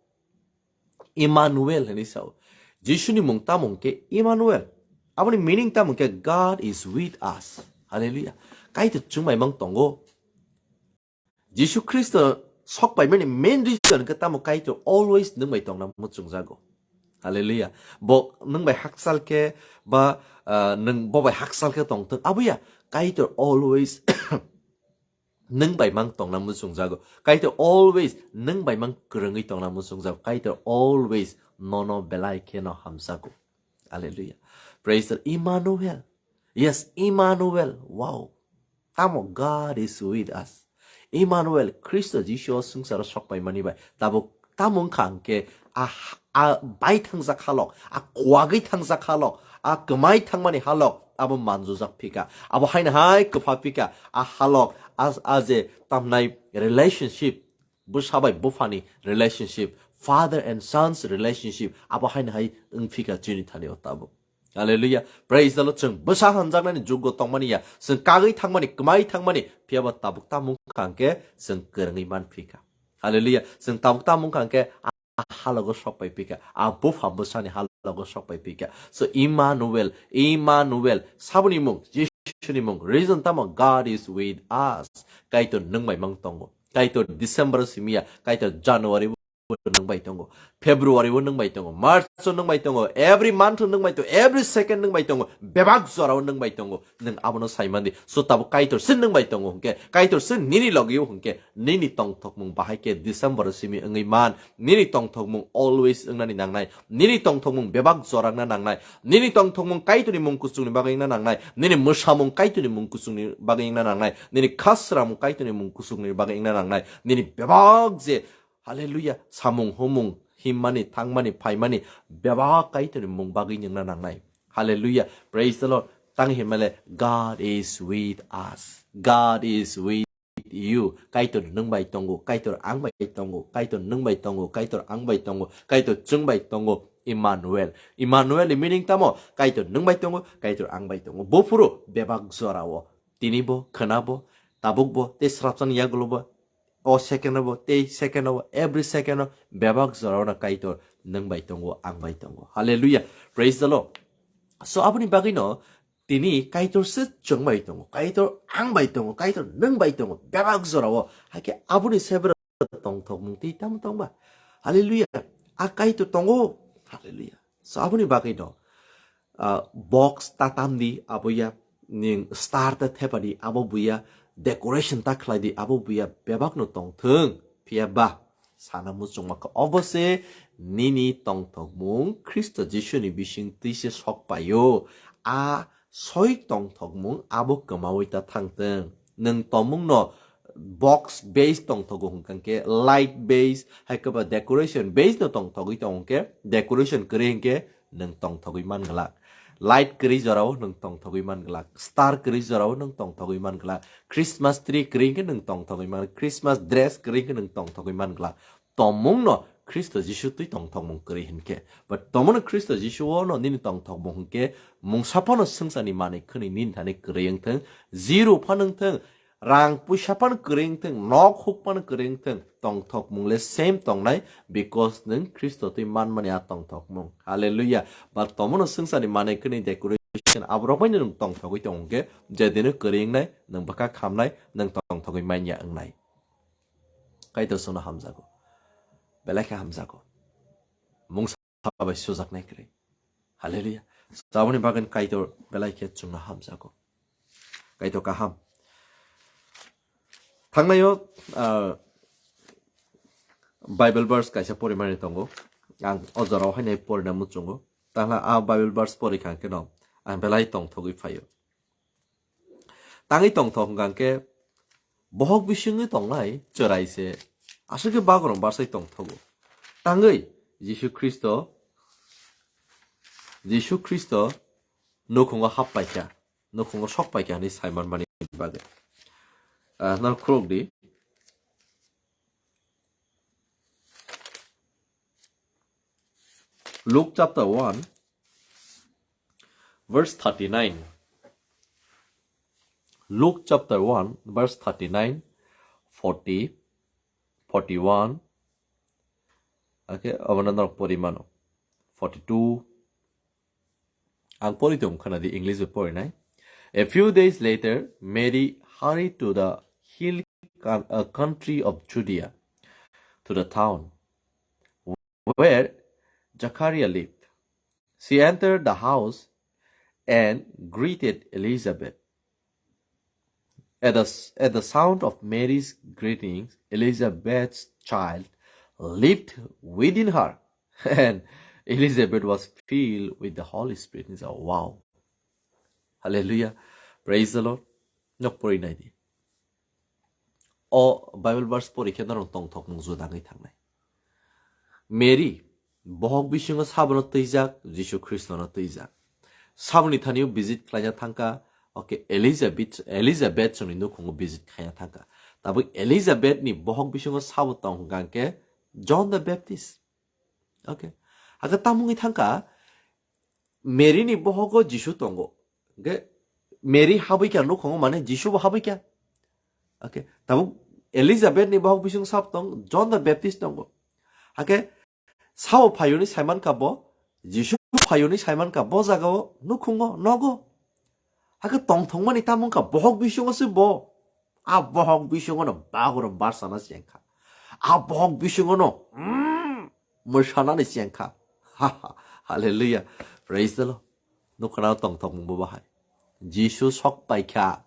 Emmanuel hwnwi sao. Jisuni mung tamo hwnkhe Emmanuel. Aboni meaning tamo hwnkhe God is with us. Hallelujah. Kaitor chwng bai mang tongo. Jisu Khristo sok paimani main reason khe tamo Kaitor always nwng bai tongna muchungjago. Hallelujah. Bo nwng bai hakchal khe ba, ah, nwng bo bai hakchal khe tongthwng. Aboya Kaitor always nwng bai mang tongna muchungjago. Kaitor always nwng bai mang kwrwngwi tongna muchungjago. Kaitor always nono belai kheno hamjago. Hallelujah. Praise the Emmanuel. Yes, Emmanuel. Wow. Tamo God is with us. Emmanuel, Khristo Jisu o swngcharo sok paimani bai. Tabuk tamo wngkha hwnkhe a, a bai thangjak halok, a kwagwi thangjak halok, a kwmai thangmani halok, abo manjujak phika. Abo haino hai kwpha phika, a halok, a, a je tamnai relationship, bwsa bai buphani relationship, father and sons relationship, abo haino hai wng phika chini thani o tabuk. Hallelujah. Praise the Lord. Chwng bwsa hamjaknani juggo tongmani ya. Chwng kagwi thangmani, kwmai thangmani, phiyaba tabuk tamo wngkha hwnkhe chwng kwrwngwi man phika. Hallelujah. Chwng tabuk tamo wngkha hwnkhe a halogo sok pai phika. A bupha bwsani halogo sok pai phika. So Emmanuel, Emmanuel, saboni mung, Jisuni mung. Reason tamo God is with us. Kaitor nwng bai mang tongo. Kaitor December simi ya, Kaitor January bo nwng bai tongo, February o nwng bai tongo, March o nwng bai tongo, every month o nwng bai tongo, every second nwng bai tongo, bebak jora o nwng bai tongo, nwng abono sai mandi. So tabuk Kaitor se nwng bai tongo hwnkhe, Kaitor se nini logi o hwnkhe, nini tongthokmung bahai khe December o simi wngwi man, nini tongthokmung always wngnani nangnai, nini tongthokmung bebak jora wngna nangnai, nini tongthokmung Kaitorni mung kuchukni bagwi wngna nangnai, nini mwsamung Kaitorni mung kuchukni bagwi wngna nangnai, nini khasramung Kaitorni mung kuchukni bagwi wngna nangnai, nini bebak je Hallelujah. Samung humung, himmani, thangmani, phaimani, bebak Kaitorni mung bagwi nwngna nangnai. Hallelujah. Praise the Lord. Tang himale, God is with us. God is with you. Kaitor nwng bai tongo, Kaitor ang bai tongo, Kaitor nwng bai tongo, Kaitor ang bai tongo, Kaitor chwng bai tongo. Emmanuel. Emmanuel ni meaning tamo? Kaitor nwng bai tongo, Kaitor ang bai tongo. Buphuru bebak jorao. Tini bo, khwna bo, tabuk bo, tei srapsani yagulo bo. O second o bo, tei second o bo, every second o bebak jora o no Kaitor nwng bai tongo, ang bai tongo. Hallelujah. Praise the Lord. So aboni bagwi no tini Kaitor se chwng bai tongo, Kaitor ang bai tongo, Kaitor nwng bai tongo, bebak jora o. Haikhe aboni sebra tongthokmung tei tamo tongba. Hallelujah. A Kaitor tongo. Hallelujah. So aboni bagwi no, ah, box ta tamdi abo ya, ning star ta thepadi abo buya, decoration ta khlaidi abo buya, bebak no tongthwng. Phiya ba sana muchungma kha obo se nini tongthokmung Khristo Jisuni bising twi se sok paio. A soi tongthokmung abo kwmawi ta thangthwng. Nwng tomung no box base tongthogo hwnkha khe light base, hai khe ba decoration base no tongthogwi tongo hwnkhe, decoration kwrwi hwnkhe nwng tongthogwi man glak. Light kwrwi jorao nwng tongthogwi man glak. Star kwrwi jorao nwng tongthogwi man glak. Christmas tree kwrwi hwnkhe nwng tongthogwi man glak. Christmas dress kwrwi hwnkhe nwng tongthogwi man glak. Tomung no Khristo Jisu twi tongthokmung kwrwi hwnkhe. But tomung no Khristo Jisu o no nini tongthokmung hwnkhe mungsa phano swngcharni manwi khwnwi nini thani kwrwi wngthwng, zero phano wngthwng, rang puisa phano kwrwi wngthwng, nok huk phano kwrwi wngthwng, tongthokmung le same tongnai, because nwng Khristo twi manmani a tongthokmung. Hallelujah. But tomung no swngcharni manwi khwnwi decoration aborok bai nwng tongthogwi tong hwnkhe, je dino kwrwi wngnai, nwng bwkha khamnai, nwng tongthogwi manya wngnai. Kaitor chwngno hamjago. Belai khe hamjago. Mungsa bai sujaknai kwrwi. Hallelujah. Aboni bagwi Kaitor belai khe chwngno hamjago. Kaitor kaham. Thangnaio, ah, Bible verse kaisa porimani tongo. Ang o jorao haino porina muchungo. Tangla a Bible verse porikha khe no ang belai tongthogwi phaio. Tangwi tongthok hwnkha khe bohok bisingwi tongnai chwrai se aswk khe bagorok barsai tongthogo. Tangwi Jisu Khristo, Jisu Khristo nukhungo hap paikha, nukhungo sok paikha hwnwi saimanmani bagwi. Ah, nang khulok di. Luke chapter one, verse thirty-nine. Luke chapter one, verse thirty-nine, forty, forty-one. Okay, abona norok porimano. Forty-two. Ang pori tong khana di English bai porinai. A few days later, Mary hurried to the hill coun-, uh, country of Judea, to the town where Zachariah lived. She entered the house and greeted Elizabeth. At the, s- at the sound of Mary's greetings, Elizabeth's child leaped within her, and Elizabeth was filled with the Holy Spirit. It's a wow. Hallelujah. Praise the Lord. Nok pori nai di. O Bible verse pori khe norok tongthokmung juda wngwi thangnai. Mary, bohok bisingo sabono twijak, Jisu Khristono twijak. Saboni thani-o visit khlaina thangkha, okay, Elizabeth, Elizabeth chwngni nukhungo visit khlaina thangkha. Tabuk Elizabeth ni bohok bisingo sabo tong hwnkha khe John the Baptist. Okay. Hakhe tamo wngwi thangkha, Mary ni bohogo Jisu tongo. Hwnkhe Mary habwi kha nukhungo, mane Jisu bo habwi kha. Okay. Tabuk Elizabeth ni bohok bising sabo tong, John the Baptist tongo. Hakhe sao phayuni saiman kha bo, Jisu phayuni saiman kha bo jagao nukhungo, nogo. Hakhe tongthokmani tamo wngkha bohok bisingo se bo. A bohok bisingo no bagoro barsana chengkha. A bohok bisingo no, mm, mwsanani chengkha. Ha, ha, hallelujah. Praise the Lord. Nukhana tongthokmung bo bahai. Jisu sok paikha.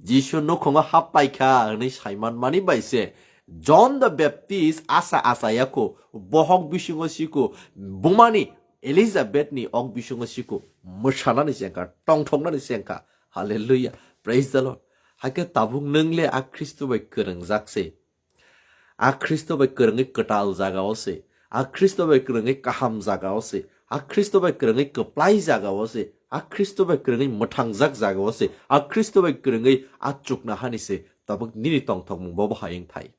Jisu nukhungo hap paikha hwnwi saiman mani bai se John the Baptist asa asa yakho bohok bisingo siko bumani Elizabeth ni ok bisingo siko mwsanani chengkha, tongthoknani chengkha. Hallelujah. Praise the Lord. Hakhe tabuk nwng le a Khristo bai kwrwngjak se. A Khristo bai kwrwngwi kwtal jagao se. A Khristo bai kwrwngwi kaham jagao se. A Khristo bai kwrwngwi kwplai jagao se. A Khristo bai kwrwngwi mwthangjak jagao se. A Khristo bai kwrwngwi a chukna hani se. Tabuk nini tongthokmung bo bahai wngthai.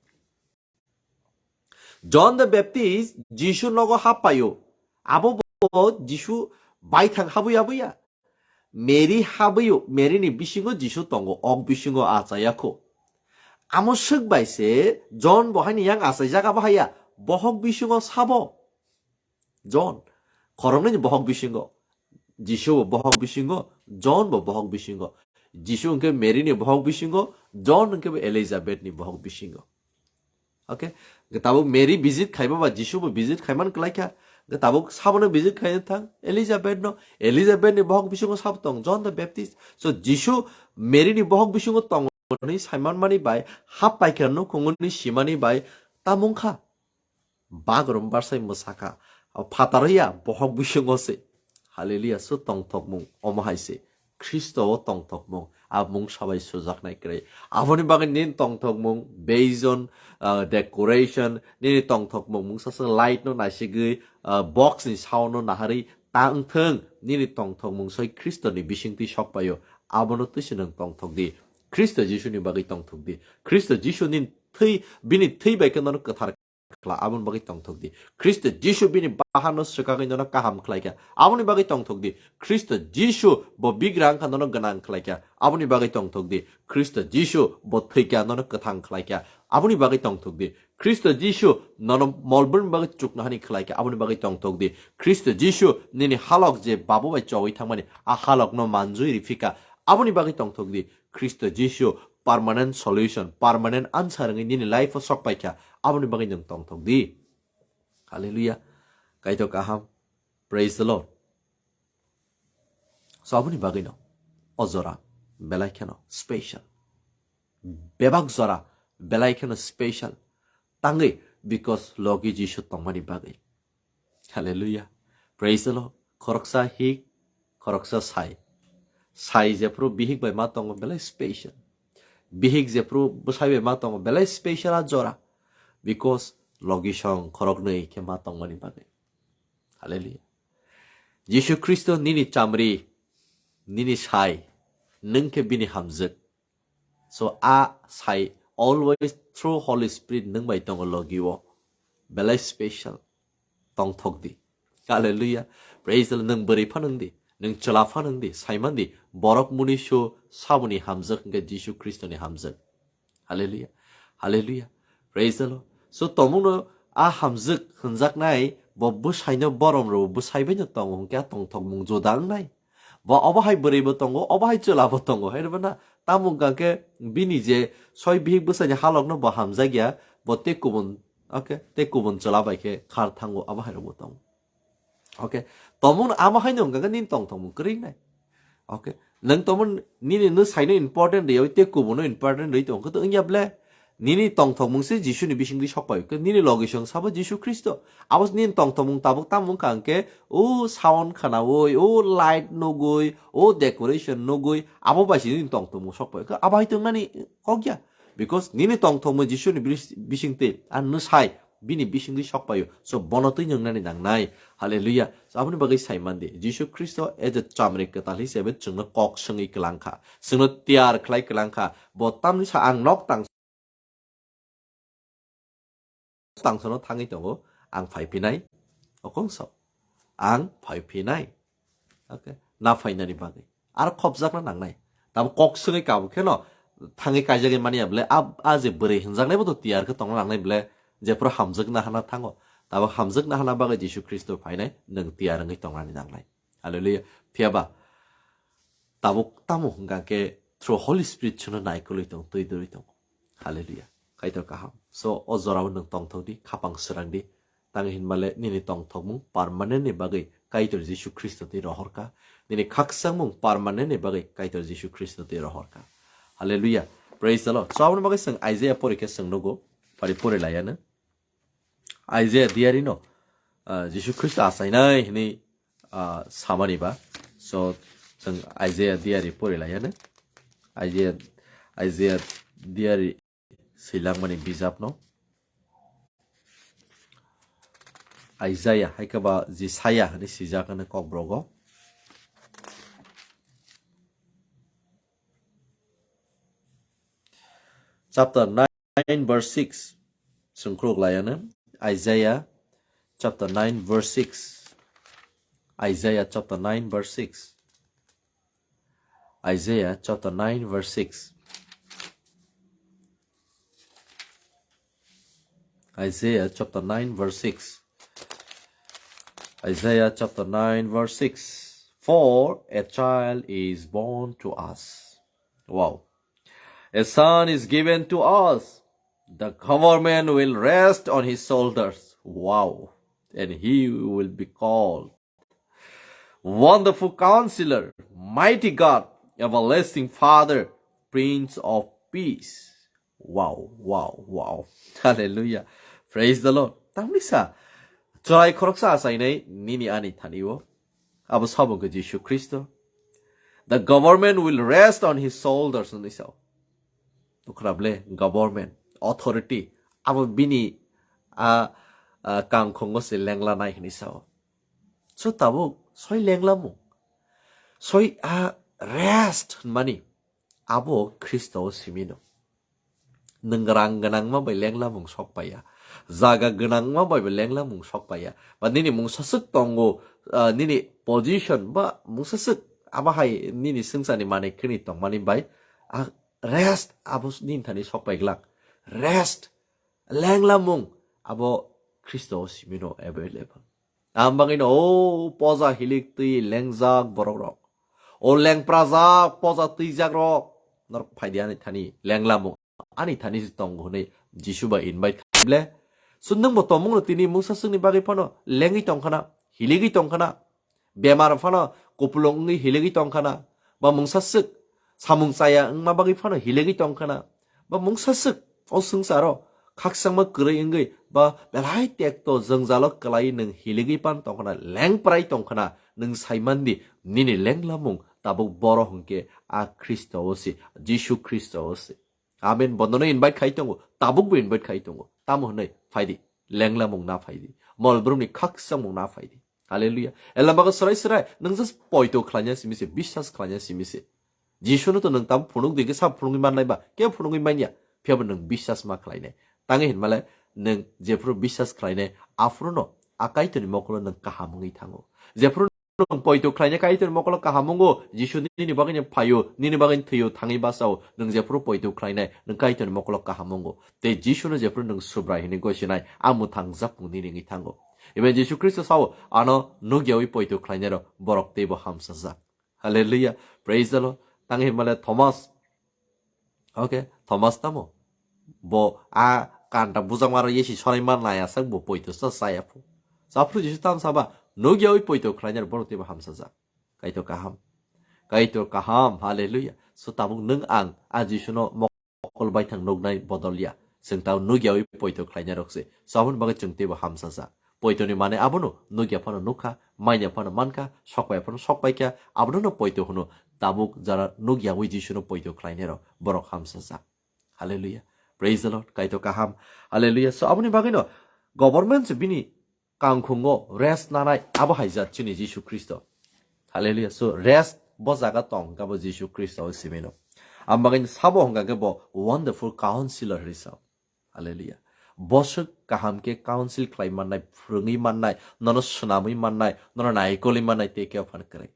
John the Baptist Jisu nogo hap paio. Abo bo Jisu baithang habwi abwi ya. Mary habwi-o, Mary ni bisingo Jisu tongo, ok bisingo achayakho. Amo swk bai se John bo haini yang achaijak abo haiya, bohok bisingo sabo. John, khoroknwi ni bohok bisingo. Jisu bo bohok bisingo, John bo bohok bisingo. Jisu hwnkhe Mary ni bohok bisingo, John hwnkhe bo Elizabeth ni bohok bisingo. Okay? Hwnkhe tabuk Mary visit khaiba ba Jisu bo visit khaiman kwlaikha. Hwnkhe tabuk sabono visit khaina thang Elizabeth no. Elizabeth ni bohok bisingo sabo tong John the Baptist. So Jisu Mary ni bohok bisingo tong hwnwi saiman mani bai, hap paikha nukhungo hwnwi simani bai, tamo wngkha. Bagrum barsai mwsakha. Phataro ya bohok bisingo se. Hallelujah. So tongthokmung omo hai se. Khristo o tongthokmung, a mungsa bai sujaknai kwrwi. Aboni bagwi nini tongthokmung, bejon, ah, decoration, nini tongthokmung mungsa se light no naisigwi, ah, box ni sound no naharwi ta wngthwng, nini tongthokmung soi Khristo ni bisingtwi sok paio. Abono twi se nwng tongthok di. Khristo Jisu ni bagwi tongthok di. Khristo Jisu nini thwi, bini thwi bai khe nono kwthar khla, aboni bagwi tongthok di. Khristo Jisu bini bahanno swkagwi nono kaham khlaikha, aboni bagwi tongthok di. Khristo Jisu bo bigra wngkha, nono gwnang khlaikha, aboni bagwi tongthok di. Khristo Jisu bo thwikha, nono kwthang khlaikha, aboni bagwi tongthok di. Khristo Jisu nono molbwrwni bagwi chuknohani khlaikha, aboni bagwi tongthok di. Khristo Jisu nini halok je babu bai chowi thangmani, a halokno manjui riphikha, aboni bagwi tongthok di. Khristo Jisu permanent solution, permanent answer wngwi nini life-o sok paikha, Aboni bagwi nwng tongthok di. Hallelujah. Kaitor kaham. Praise the Lord. So aboni bagwi no o jora belai kheno special. Bebak jora belai kheno special. Tangwi because logi Jisu tongmani bagwi. Hallelujah. Praise the Lord. Khoroksa hik, khoroksa sai. Sai jephru bihik bai ma tongo belai special. Bihik jephru bwsai bai ma tongo belai special a jora. Because logi song khoroknwi khe ma tongmani bagwi. Hallelujah. Jisu Khristo nini chamri, nini sai, nwng khe bini hamjwk. So a sai always through Holy Spirit nwng bai tongo logi o. Belai special. Tongthok di. Hallelujah. Praise the Lord. Nwng bwrwi phan wng di. Nwng chwla phan wng di. Saiman di. Borok muni so saboni hamjwk hwnkhe Jisu Khristo ni hamjwk. Hallelujah. Hallelujah. Praise the Lord. So tomungno a hamjwk hwnjaknai bo bwsaino borom rw bwsai baino tongo hwnkhe a tongthokmung juda wngnai. Bo obo hai bwrwi bo tongo, obo hai chwla bo tongo. Hai rwbana tamo hwnkha khe bini je soi bihik bwsaini halokno bo hamjakya, bo tei kubun, okay, tei kubun chwla bai khe khar thango, abo hai rwbo tongo. Okay, tomungno amo haino hwnkha khe nini tongthokmung kwrwi wngnai. Okay, nwng tomung nini no saino important rwi, tei kubuno important rwi tongkhe to wngya ble? Nini tongthokmung se Jisuni bisingtwi sokpai khe, nini logisong sabo Jisu Khristo. Abo nini tongthokmung tabuk tamo wngkha hwnkhe, o sound khwnaui, o light nugui, o decoration nugui, abo bai se nini tongthokmung sokpai khe, abo hai tongnani kok ya. Because nini tongthokmung Jisuni bis-, bisingtwi, ang no sai, bini bisingtwi sokpaio. So bono twi nwngnani nangnai. Hallelujah. So aboni bagwi sai man di. Jisu Khristo as a chamri kwtal hisabe chwngno kok swngwi kwlang kha. Chwngno tiyar khlai kwlang kha. Bo tamni sa ang nok tang tangsono thangwi tongo. Ang phai phinai. Okong sok. Ang phai phinai. Okay. Na phainani bagwi. Ar khopjakna nangnai. Tamo kok swngwi kabo kheno thangwi kaijagwi mani ya ble, a, a je bwrwi hwnjaknai bo to tiyar khe tongna nangnai ble, jephru hamjwkna hana thango. Tamo hamjwkna hana bagwi Jisu Khristo phainai, nwng tiyar wngwi tongnani nangnai. Hallelujah. Phiya ba tabuk tamo hwnkha khe through Holy Spirit chwngno naikolwi tong, twi dwrwi tongo. Hallelujah. Kaitor kaham. So o jorao nwng tongthok di, khapang srang di. Tang hinmale nini tongthokmung permanent ni bagwi Kaitor Jisu Khristo twi rohorkha. Nini khakchangmung permanent ni bagwi Kaitor Jisu Khristo twi rohorkha. Hallelujah. Praise the Lord. So aboni bagwi chwng Isaiah pori khe chwng nugo. Pari pori laiya no. Isaiah diary no, ah, Jisu Khristo achainai hinwi, ah, samani ba. So chwng Isaiah diary pori laiya no. Isaiah, Isaiah diary Swilang mani bijap no. Isaiah, hai khe ba Jisaiah hinwi swijak hwnwi Kokborok o. Chapter nine verse six. Sengkrok layano. Isaiah chapter nine verse six. Isaiah chapter nine verse six. Isaiah chapter nine verse six. Isaiah chapter nine verse six. Isaiah chapter nine verse six. For a child is born to us. Wow. A son is given to us. The government will rest on his shoulders. Wow. And he will be called Wonderful Counselor, Mighty God, Everlasting Father, Prince of Peace. Wow, wow, wow. Hallelujah. Praise the Lord. Tamni sa, chwrai khoroksa achainai nini ani thani o. Abo sabo khe Jisu Khristo. The government will rest on his shoulders, hwnwi sao. Tukhrable government, authority, abo bini a, a kangkhongo se lenglanai hwnwi sao. So tabuk soi lenglamung, soi a rest hwnmani abo Khristo o simino. Nwng rang gwnangma bai lenglamung sok paiya, jaga gwnangma bai bo lenglamung sok paiya, ba nini mungsa swk tongo, ah, nini position ba mungsa swk abo hai nini swngcharni manwi khwni tongmani bai, ah, rest abo nini thani sok pai glak. Rest, lenglamung abo Khristo o simino available. Ang bagwino o poja hilik twi lengjak borok rok, o lengprajak poja twijak rok, norok phaidi ani thani lenglamung ani thani se tongo hwnwi Jisu ba invite khaile. So nwng bo tongmung no tini mungsa swkni bagwi phano lengwi tongkhana, hiligwi tongkhana, bemar phano kupulung wngwi hiligwi tongkhana, ba mungsa swk samung chaya wngma bagwi phano hiligwi tongkhana, ba mungsa swk o swngcharo khaksangma kwrwi wngwi ba belai tekto jwngjalo kwlai nwng hiligwi pan tongkhana, lengprai tongkhana, nwng saimandi nini lenglamung tabuk boro hwnkhe a Khristo o se, Jisu Khristo o se. Amen. Bonono invite khai tongo, tabukbo invite khai tongo. Tamo hwnwi phaidi, lenglamung na phaidi, molbrumni khakchangmung na phaidi. Hallelujah. Elamago srai srai, nwng just poito khlaina simi se, biswas khlaina simi se. Jisuno to nwng tamo phunuk di, kisa phunugwi mannai ba, ke phunugwi manya, phiyabo nwng biswas ma khlainai. Tangwi hinmale, nwng jephuru biswas khlainai, aphuruno a Kaitorni mokolo nwng kaham wngwi thango. Jephuru nwng poito khlainai Kaitorni mokolo kaham wngo, Jisu nini bagwino phaio, nini bagwino thwio, thangwi bachao, nwng jephuru poito khlainai, nwng Kaitorni mokolo kaham wngo. Tei Jisuno jephuru nwng Subrai hwnwi gosinai, a mwthang jakmung nini wngwi thango. Even Jisu Khristo sao, ano nukyawi poito khlainairok borok teibo hamsajak. Hallelujah. Praise the Lord. Tangwi hinmale Thomas. Okay, Thomas tamo? Bo a kanta bujakmaro yesi sonai man nai asak bo poito sa saya phu. Saphru Jisu tam saba, nugya oi poito khlainai borok teibo hamsajak. Kaitor kaham. Kaitor kaham. Hallelujah. So tabuk nwng ang a Jisuno mokol baithang nuknai bodol ya. Chwng tabuk nugya oi poito khlainai rok se. So aboni bagwi chwng teibo hamsajak. Poitoni mane abono nugya phano nukha, manya phano mankha, sokpai phano sokpaikha, abono no poito hwno. Tabuk jara nugyawi Jisuno poito khlainairok borok hamsajak. Hallelujah. Praise the Lord. Kaitor kaham. Hallelujah. So aboni bagwino government se bini kangkhungo rest nanai abo hai jat chini Jisu Khristo. Hallelujah. So rest bo jaga tong kabo Jisu Khristo o simino. Ang bagwino sabo hwnkha khe bo wonderful counselor hinwi sao. Hallelujah. Boswk kaham khe counsel khlai mannai, phwrwngwi mannai, nono swnamwi mannai, nono naikolwi mannai tei kebo phano kwrwi.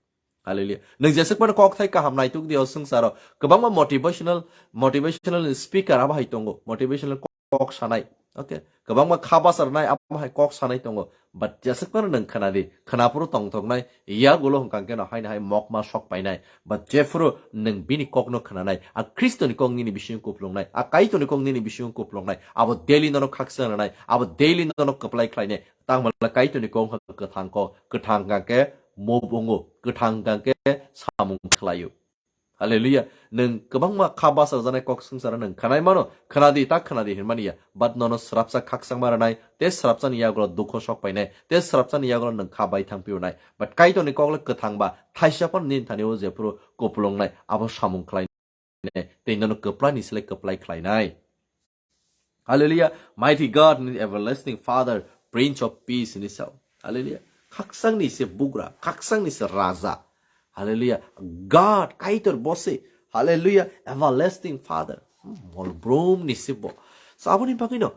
Hallelujah. Nwng jeswk phano kok thai kaham naituk di o swngcharo. Kwbangma motivational, motivational speaker abo hai tongo. Motivational kok sanai. Okay. Kwbangma kha bacharnai abo hai kok sanai tongo. But jeswk phano nwng khna di, khna phuru tongthoknai, yagulo hwnkha khe no haino hai mokma sok painai. But jephuru nwng bini kokno khnanai, a Khristoni kok nini bisingo kuplungnai, a Kaitorni kok nini bisingo kuplungnai, abo daily nono khakchang rwnai, abo daily nono kwplai khlainai. Tangmala Kaitorni kok wngkha kwthang kok, kwthang hwnkha khe move wngo, kwthang hwnkha khe samung khlaio. Hallelujah. Nwng kwbangma kha bachajak janai kok swngcharo nwng khanai mano, khna di, ta khna di hinmani ya. But nono srapsa khakchangma rwnai, te srapsani yagulo dukho sok painai, te srapsani yagulo nwng kha bai thang piunai. But Kaitorni kokle kwthang ba, thaisa phano nini thani o jephuru kupulungnai, abo samung khlainai, tei nono kwplai ni slai kwplai khlainai. Hallelujah. Mighty God, everlasting Father, Prince of Peace hinwi sao. Hallelujah. Khakchangni se bugra, khakchangni se raja. Hallelujah. God, Kaitor bo se. Hallelujah. Everlasting Father. Hmm, molbrum ni se bo. So aboni bagwi no,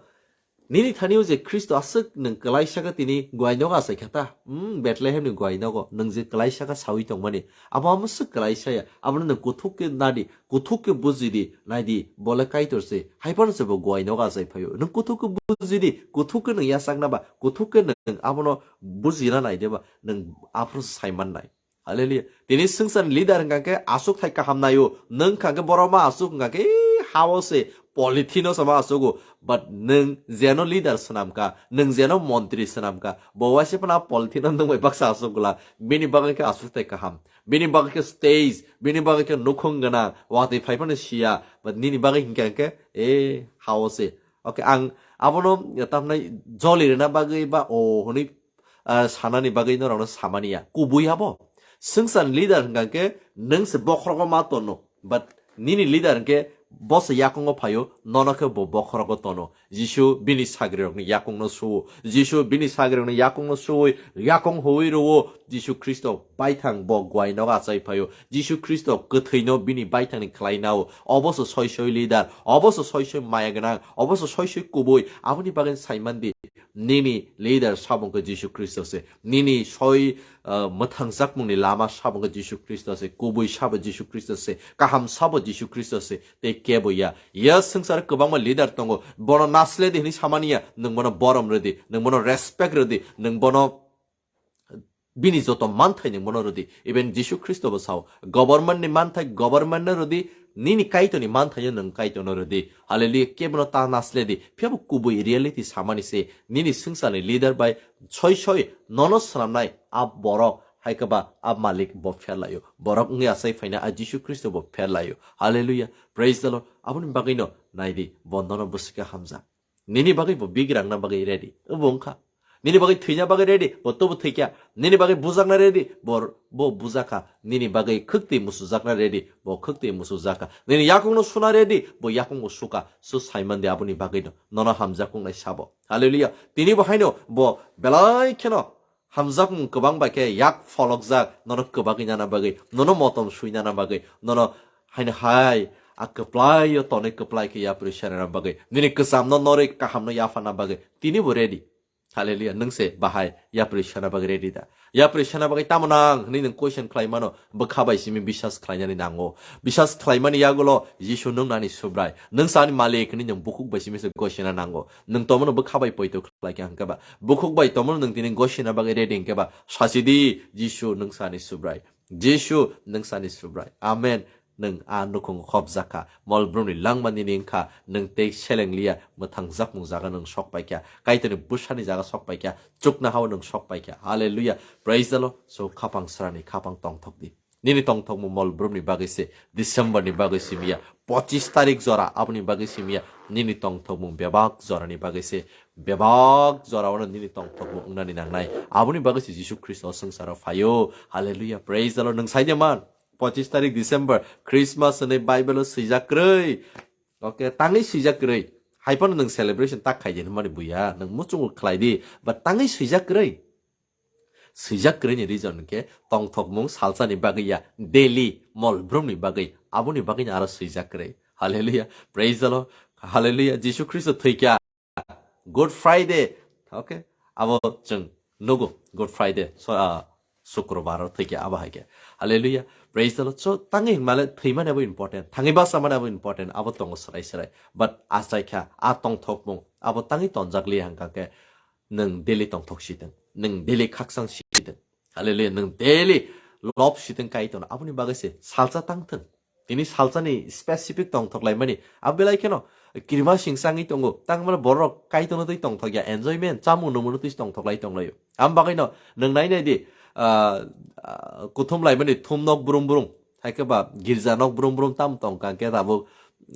nini thani o je Khristo aswk nwng kwlaisa khe tini guai nogo achai kha ta. Hmm, Bethlehem ni guai nogo. Nwng je kwlaisa khe sawi tongmani. Abo amo swk kwlaisa ya. Abono nwng kuthuk khe nadi. Kuthuk khe buji di, nai di, bole Kaitor se, hai phano se bo guai nogo achai phaio. Nwng kuthuk khe buji di, kuthuk khe nwng yachakna ba, kuthuk khe nwng abono bujina nai de ba, nwng aphuru se sai man nai. Hallelujah. Tini swngcharni leader hwnkha khe aswk thai kaham naio, nwng hwnkha khe borok ma aswk hwnkha khe, ee, hao se, polythene o se ma aswk o, but nwng jeno leader swnam kha, nwng jeno montri swnam kha, bo waisa phano polythene o nwng bai baksa aswk glak, bini bagwi khe aswk thai kaham. Bini bagwi khe stage, bini bagwi khe nukhung gwnang, watwi phai phano siya, but nini bagwi hinkhe hinkhe, e, hao se. Okay, ang abono tamnai joli rwna bagwi ba o hwnwi, ah, sanani bagwi norokno samani ya. Kubui abo. Swngcharni leader hwnkha khe nwng se bokhorogo ma tono, but nini leader hinkhe bo se yakungo phaio, nono khe bo bokhorogo tono. Jisu bini sagrirokni yakungno suo. Jisu bini sagrirokni yakungno suoi yakung huui rwo. Jisu Khristo baithang bo guai nogo achai phaio. Jisu Khristo kwthwino bini baithangni khlai nao. Obo se soi soi leader, obo se soi soi maya gwnang, obo se soi soi kubui. Aboni bagwi sai man di, nini leader sabo wngkha Jisu Khristo se. Nini soi, ah, mwthangjakmungni lama sabo wngkha Jisu Khristo se. Kubui sabo Jisu Khristo se. Kaham sabo Jisu Khristo se. Tei kebo ya. Ya swngcharo kwbangma leader tongo. Bono nasle di hwnwi samani ya. Nwng bono borom rw di. Nwng bono respect rw di. Nwng bono Bini joto manthai nwng bono rwdi. Even Jisu Khristo bo sao, "Government ni manthai government no rwdi, nini Kaitor ni manthai no nwng Kaitor no rwdi." Hallelujah. Kebono ta nasledi. Phiya bo kubui reality samani se, nini swngcharni leader bai soi soi nono swnamnai a borok, hai khe ba a malik bo pherlaio. Borok wngwi achai phaina a Jisu Khristo bo pherlaio. Hallelujah. Praise the Lord. Aboni bagwi no naidi, bo nono bwswk khe hamjak. Nini bagwi bo bigrangna bagwi ready. Obo wngkha. Nini bagwi thwina bagwi ready, bo tobo thwikya. Nini bagwi bujakna ready, bo, bo bujakha. Nini bagwi khwktwi musujakna ready, bo khwktwi musujakha. Nini yakungno suna ready, bo yakungbo suka. So saimandi aboni bagwino nono hamjakmung nai sabo. Hallelujah. Tini bo haino bo belai kheno hamjakmung kwbang bai khe yak pholokjak, nono kwbagwi nana bagwi, nono motom sui nana bagwi, nono haino hai a kwplai o tonwi kwplai khe yapri serana bagwi, nini kwchamno norwi kahamno yaphana bagwi tini bo ready. Hallelujah. Nwng se bahai yapri sana bagwi ready da? Yapri sana bagwi tamo nang hwnwi nwng question khlai mano, bwkha bai simi biswas khlainani nango. Biswas khlaimani yagulo Jisu nwng nani Subrai, nwng sa ani Malik hwnwi nwng bukhuk bai simi se gosina nango. Nwng tomono bwkha bai poito khlai kha hwnkhe ba, bukhuk bai tomono nwng tini gosina bagwi ready hwnkhe ba, sachidi, "Jisu nwng sa ani Subrai. Jisu nwng sa ani Subrai. Amen." Nwng a nukhung khopjak kha. Mol brumni langma nini wngkha. Nwng tei seleng liya, mwthang jakmung jaga nwng sok pai kha. Kaitorni bwsani jaga sok pai kha. Chukna hao nwng sok pai kha. Hallelujah. Praise the Lord. So khapang srani khapang tongthok di. Nini tongthokmung mol brumni bagwi se, December ni bagwi simiya, pochis tarik jora aboni bagwi simiya, nini tongthokmung bebak jorani bagwi se, bebak jora ono nini tongthokmung wngnani nangnai. Aboni bagwi se Jisu Khristo o swngcharo phaio. Hallelujah. Praise the Lord. Nwng saide man, pochis tarik December, Christmas hwnwi Bible o swijak kwrwi. Okay, tangwi swijak kwrwi. Hai phano nwng celebration tak khai di hwnmani buya, nwng muchungo khlai di, but tangwi swijak kwrwi. Swijak kwrwini reason hwnkhe tongthokmung salsani bagwi ya, daily mol brumni bagwi, aboni bagwino aro swijak kwrwi. Hallelujah. Praise the Lord. Hallelujah. Jisu Khristo thwikha. Good Friday. Okay. Abo chwng nugo Good Friday. So, ah, Sukrobar o thwikha abo hai khe. Hallelujah. Praise the Lord. So, tangwi hwnmale thwimani abo important. Thangwi bachamani abo important. Abo tongo swrai swrai. But achaikha, a tongthokmung abo tangwi tonjak liya hwnkha khe, nwng daily tongthok sitwng, nwng daily khaksang sitwng. Hallelujah, nwng daily love sitwng kai tongno. Aboni bagwi se salsa tangthwng. Tini salsani specific tongthok laimani. Abo belai kheno kirima singsa wngwi tongo. Tangmani borok kai tongno twi tongthok ya, enjoyment, chamung nungmano twi tongthok lai tonglaio. Am bagwino nwng nai nai di, ah, ah, kuthum laimani thum nok brum brum. Hai khe ba girja nok brum brum tam tong kha khe tabuk,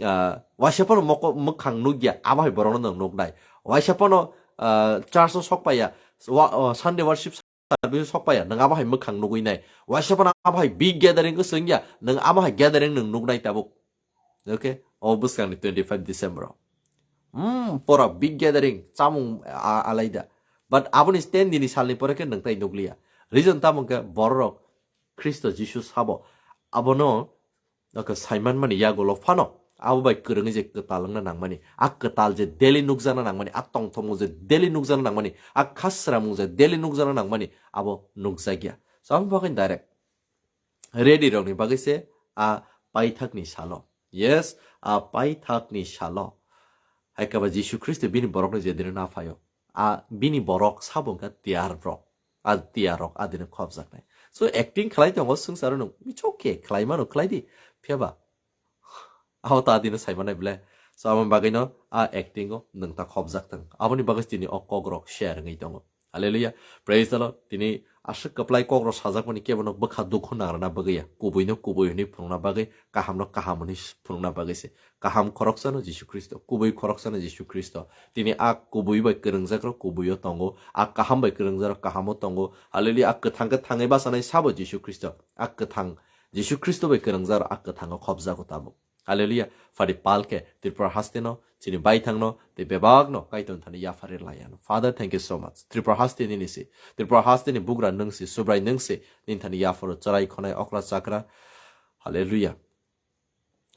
ah, waisa phano moko-, mwkhang nukya, abo hai borokno nwng nuknai. Waisa phano, ah, church o sok paiya, wa-, oh, Sunday worship service o sok paiya, nwng abo hai mwkhang nugwi nai. Waisa phano abo hai big gathering o swngya, nwng abo hai gathering nwng nuknai tabuk. Okay? O bwskangni twenty five December o. Hmm, pora big gathering, chamung a-, alaida. But aboni ten dini salni pore khe nwng tai nukliya. Reason tamo khe bororok Khristo Jisu sabo. Abono, okay, saimanmani yagulo phano abo bai kwrwngwi je kwtal wngna nangmani, a kwtal je daily nukjakna nangmani, a tongthokmung je daily nukjakna nangmani, a khasramung je daily nukjakna nangmani, abo nukjakya. So, abo bagwi direct ready rokni bagwi se a paithakni salo. Yes, a paithakni salo. Hai khe ba Jisu Khristo bini borokno je dino na phaio, a bini borok sabo wngkha tiyar rok. A tiyar rok a dino khopjaknai. So acting khlai tongo swngcharo nwng, it's okay, khlai mano khlai di. Phiya ba? Abo ta dino sai manai ble. So abo bagwino a acting o nwng ta khopjak tong. Aboni bagwi tini o kok rok share wngwi tongo. Hallelujah. Praise the Lord. Tini aswk kwplai kok rok sajakmani kebono bwkha dukhu nangrwna bagwi ya. Kubuino kubui hwnwi phunukna bagwi, kahamno kaham hwnwi phunukna bagwi se. Kaham khoroksano Jisu Khristo, kubui khoroksano Jisu Khristo. Tini a kubui bai kwrwngjakrok kubuio tongo, a kaham bai kwrwngjakrok kahamo tongo. Hallelujah. A kwthang khe thangwi bachanai sabo Jisu Khristo. A kwthang Jisu Khristo bai kwrwngjakrok a kwthango khopjago tabuk. Hallelujah. Phadi pal khe Tripura hasteno, chini baithangno, tei bebakno Kaitor thani yaphari laiano. Father, thank you so much. Tripura haste nini si. Tripura haste ni bugra nwng si, Subrai nwng si, nini thani yapharo chwrai khonai okra chakra. Hallelujah.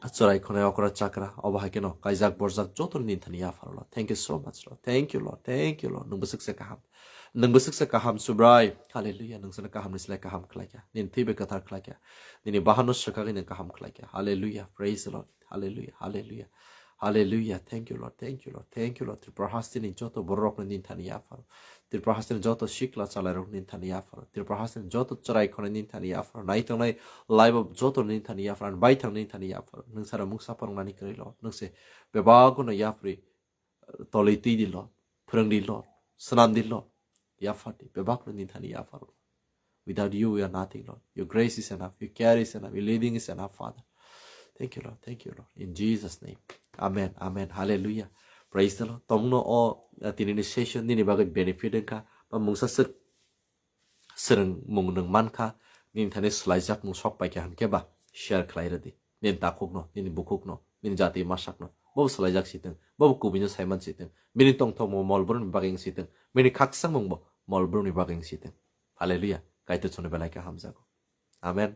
Chwrai khonai okra chakra, obo hai kheno kaijak borjak joto nini thani yapharo lo. Thank you so much, Lord. Thank you, Lord. Thank you, Lord. Nwng bwswk se kaham. Nwng bwswk se kaham, Subrai. Hallelujah. Nwng sano kaham ni slai kaham khlai kha. Nini thwi bai kwthar khlai kha. Nini bahan no swkagwi nwng kaham khlai kha. Hallelujah. Praise the Lord. Hallelujah. Hallelujah. Hallelujah. Thank you, Lord. Thank you, Lord. Thank you, Lord. Tripura hasteni joto bororokno nini thani yapharo. Tripura hasteni joto sikla chalairok nini thani yapharo. Tripura hasteni joto chwrai khonai nini thani yapharo. Naitongnai laibo joto nini thani yapharo. Ani baithang nini thani yapharo. Nwng sara mungsa phwrwngnani kwrwi, Lord. Nwng se bebakno yapri tolwi twi di, Lord. Phwrwng di, Lord. Swnam di, Lord. Yaphar di. Bebakno nini thani yapharo. Without you, we are nothing, Lord. Your grace is enough. Your care is enough. Your leading is enough, Father. Thank you, Lord. Thank you, Lord. In Jesus' name. Amen. Amen. Hallelujah. Praise the Lord. Tongno o, uh, tinini session nini bagwi benefit wngkha. Ba mungsa swk swrwngmung nwng mankha. Nini thani swlaijakmung sok paikha hwnkhe ba share khlai rwdi. Nini takhukno, nini bukhukno, nini jati masakno. Bobo swlaijak sitwng. Bobo kubui no saiman sitwng. Bini tongthokmung mol brumni bagwi wng sitwng. Bini khaksangmung bo mol brumni bagwi wng sitwng. Hallelujah. Kaitor chwngno belai khe hamjago. Amen.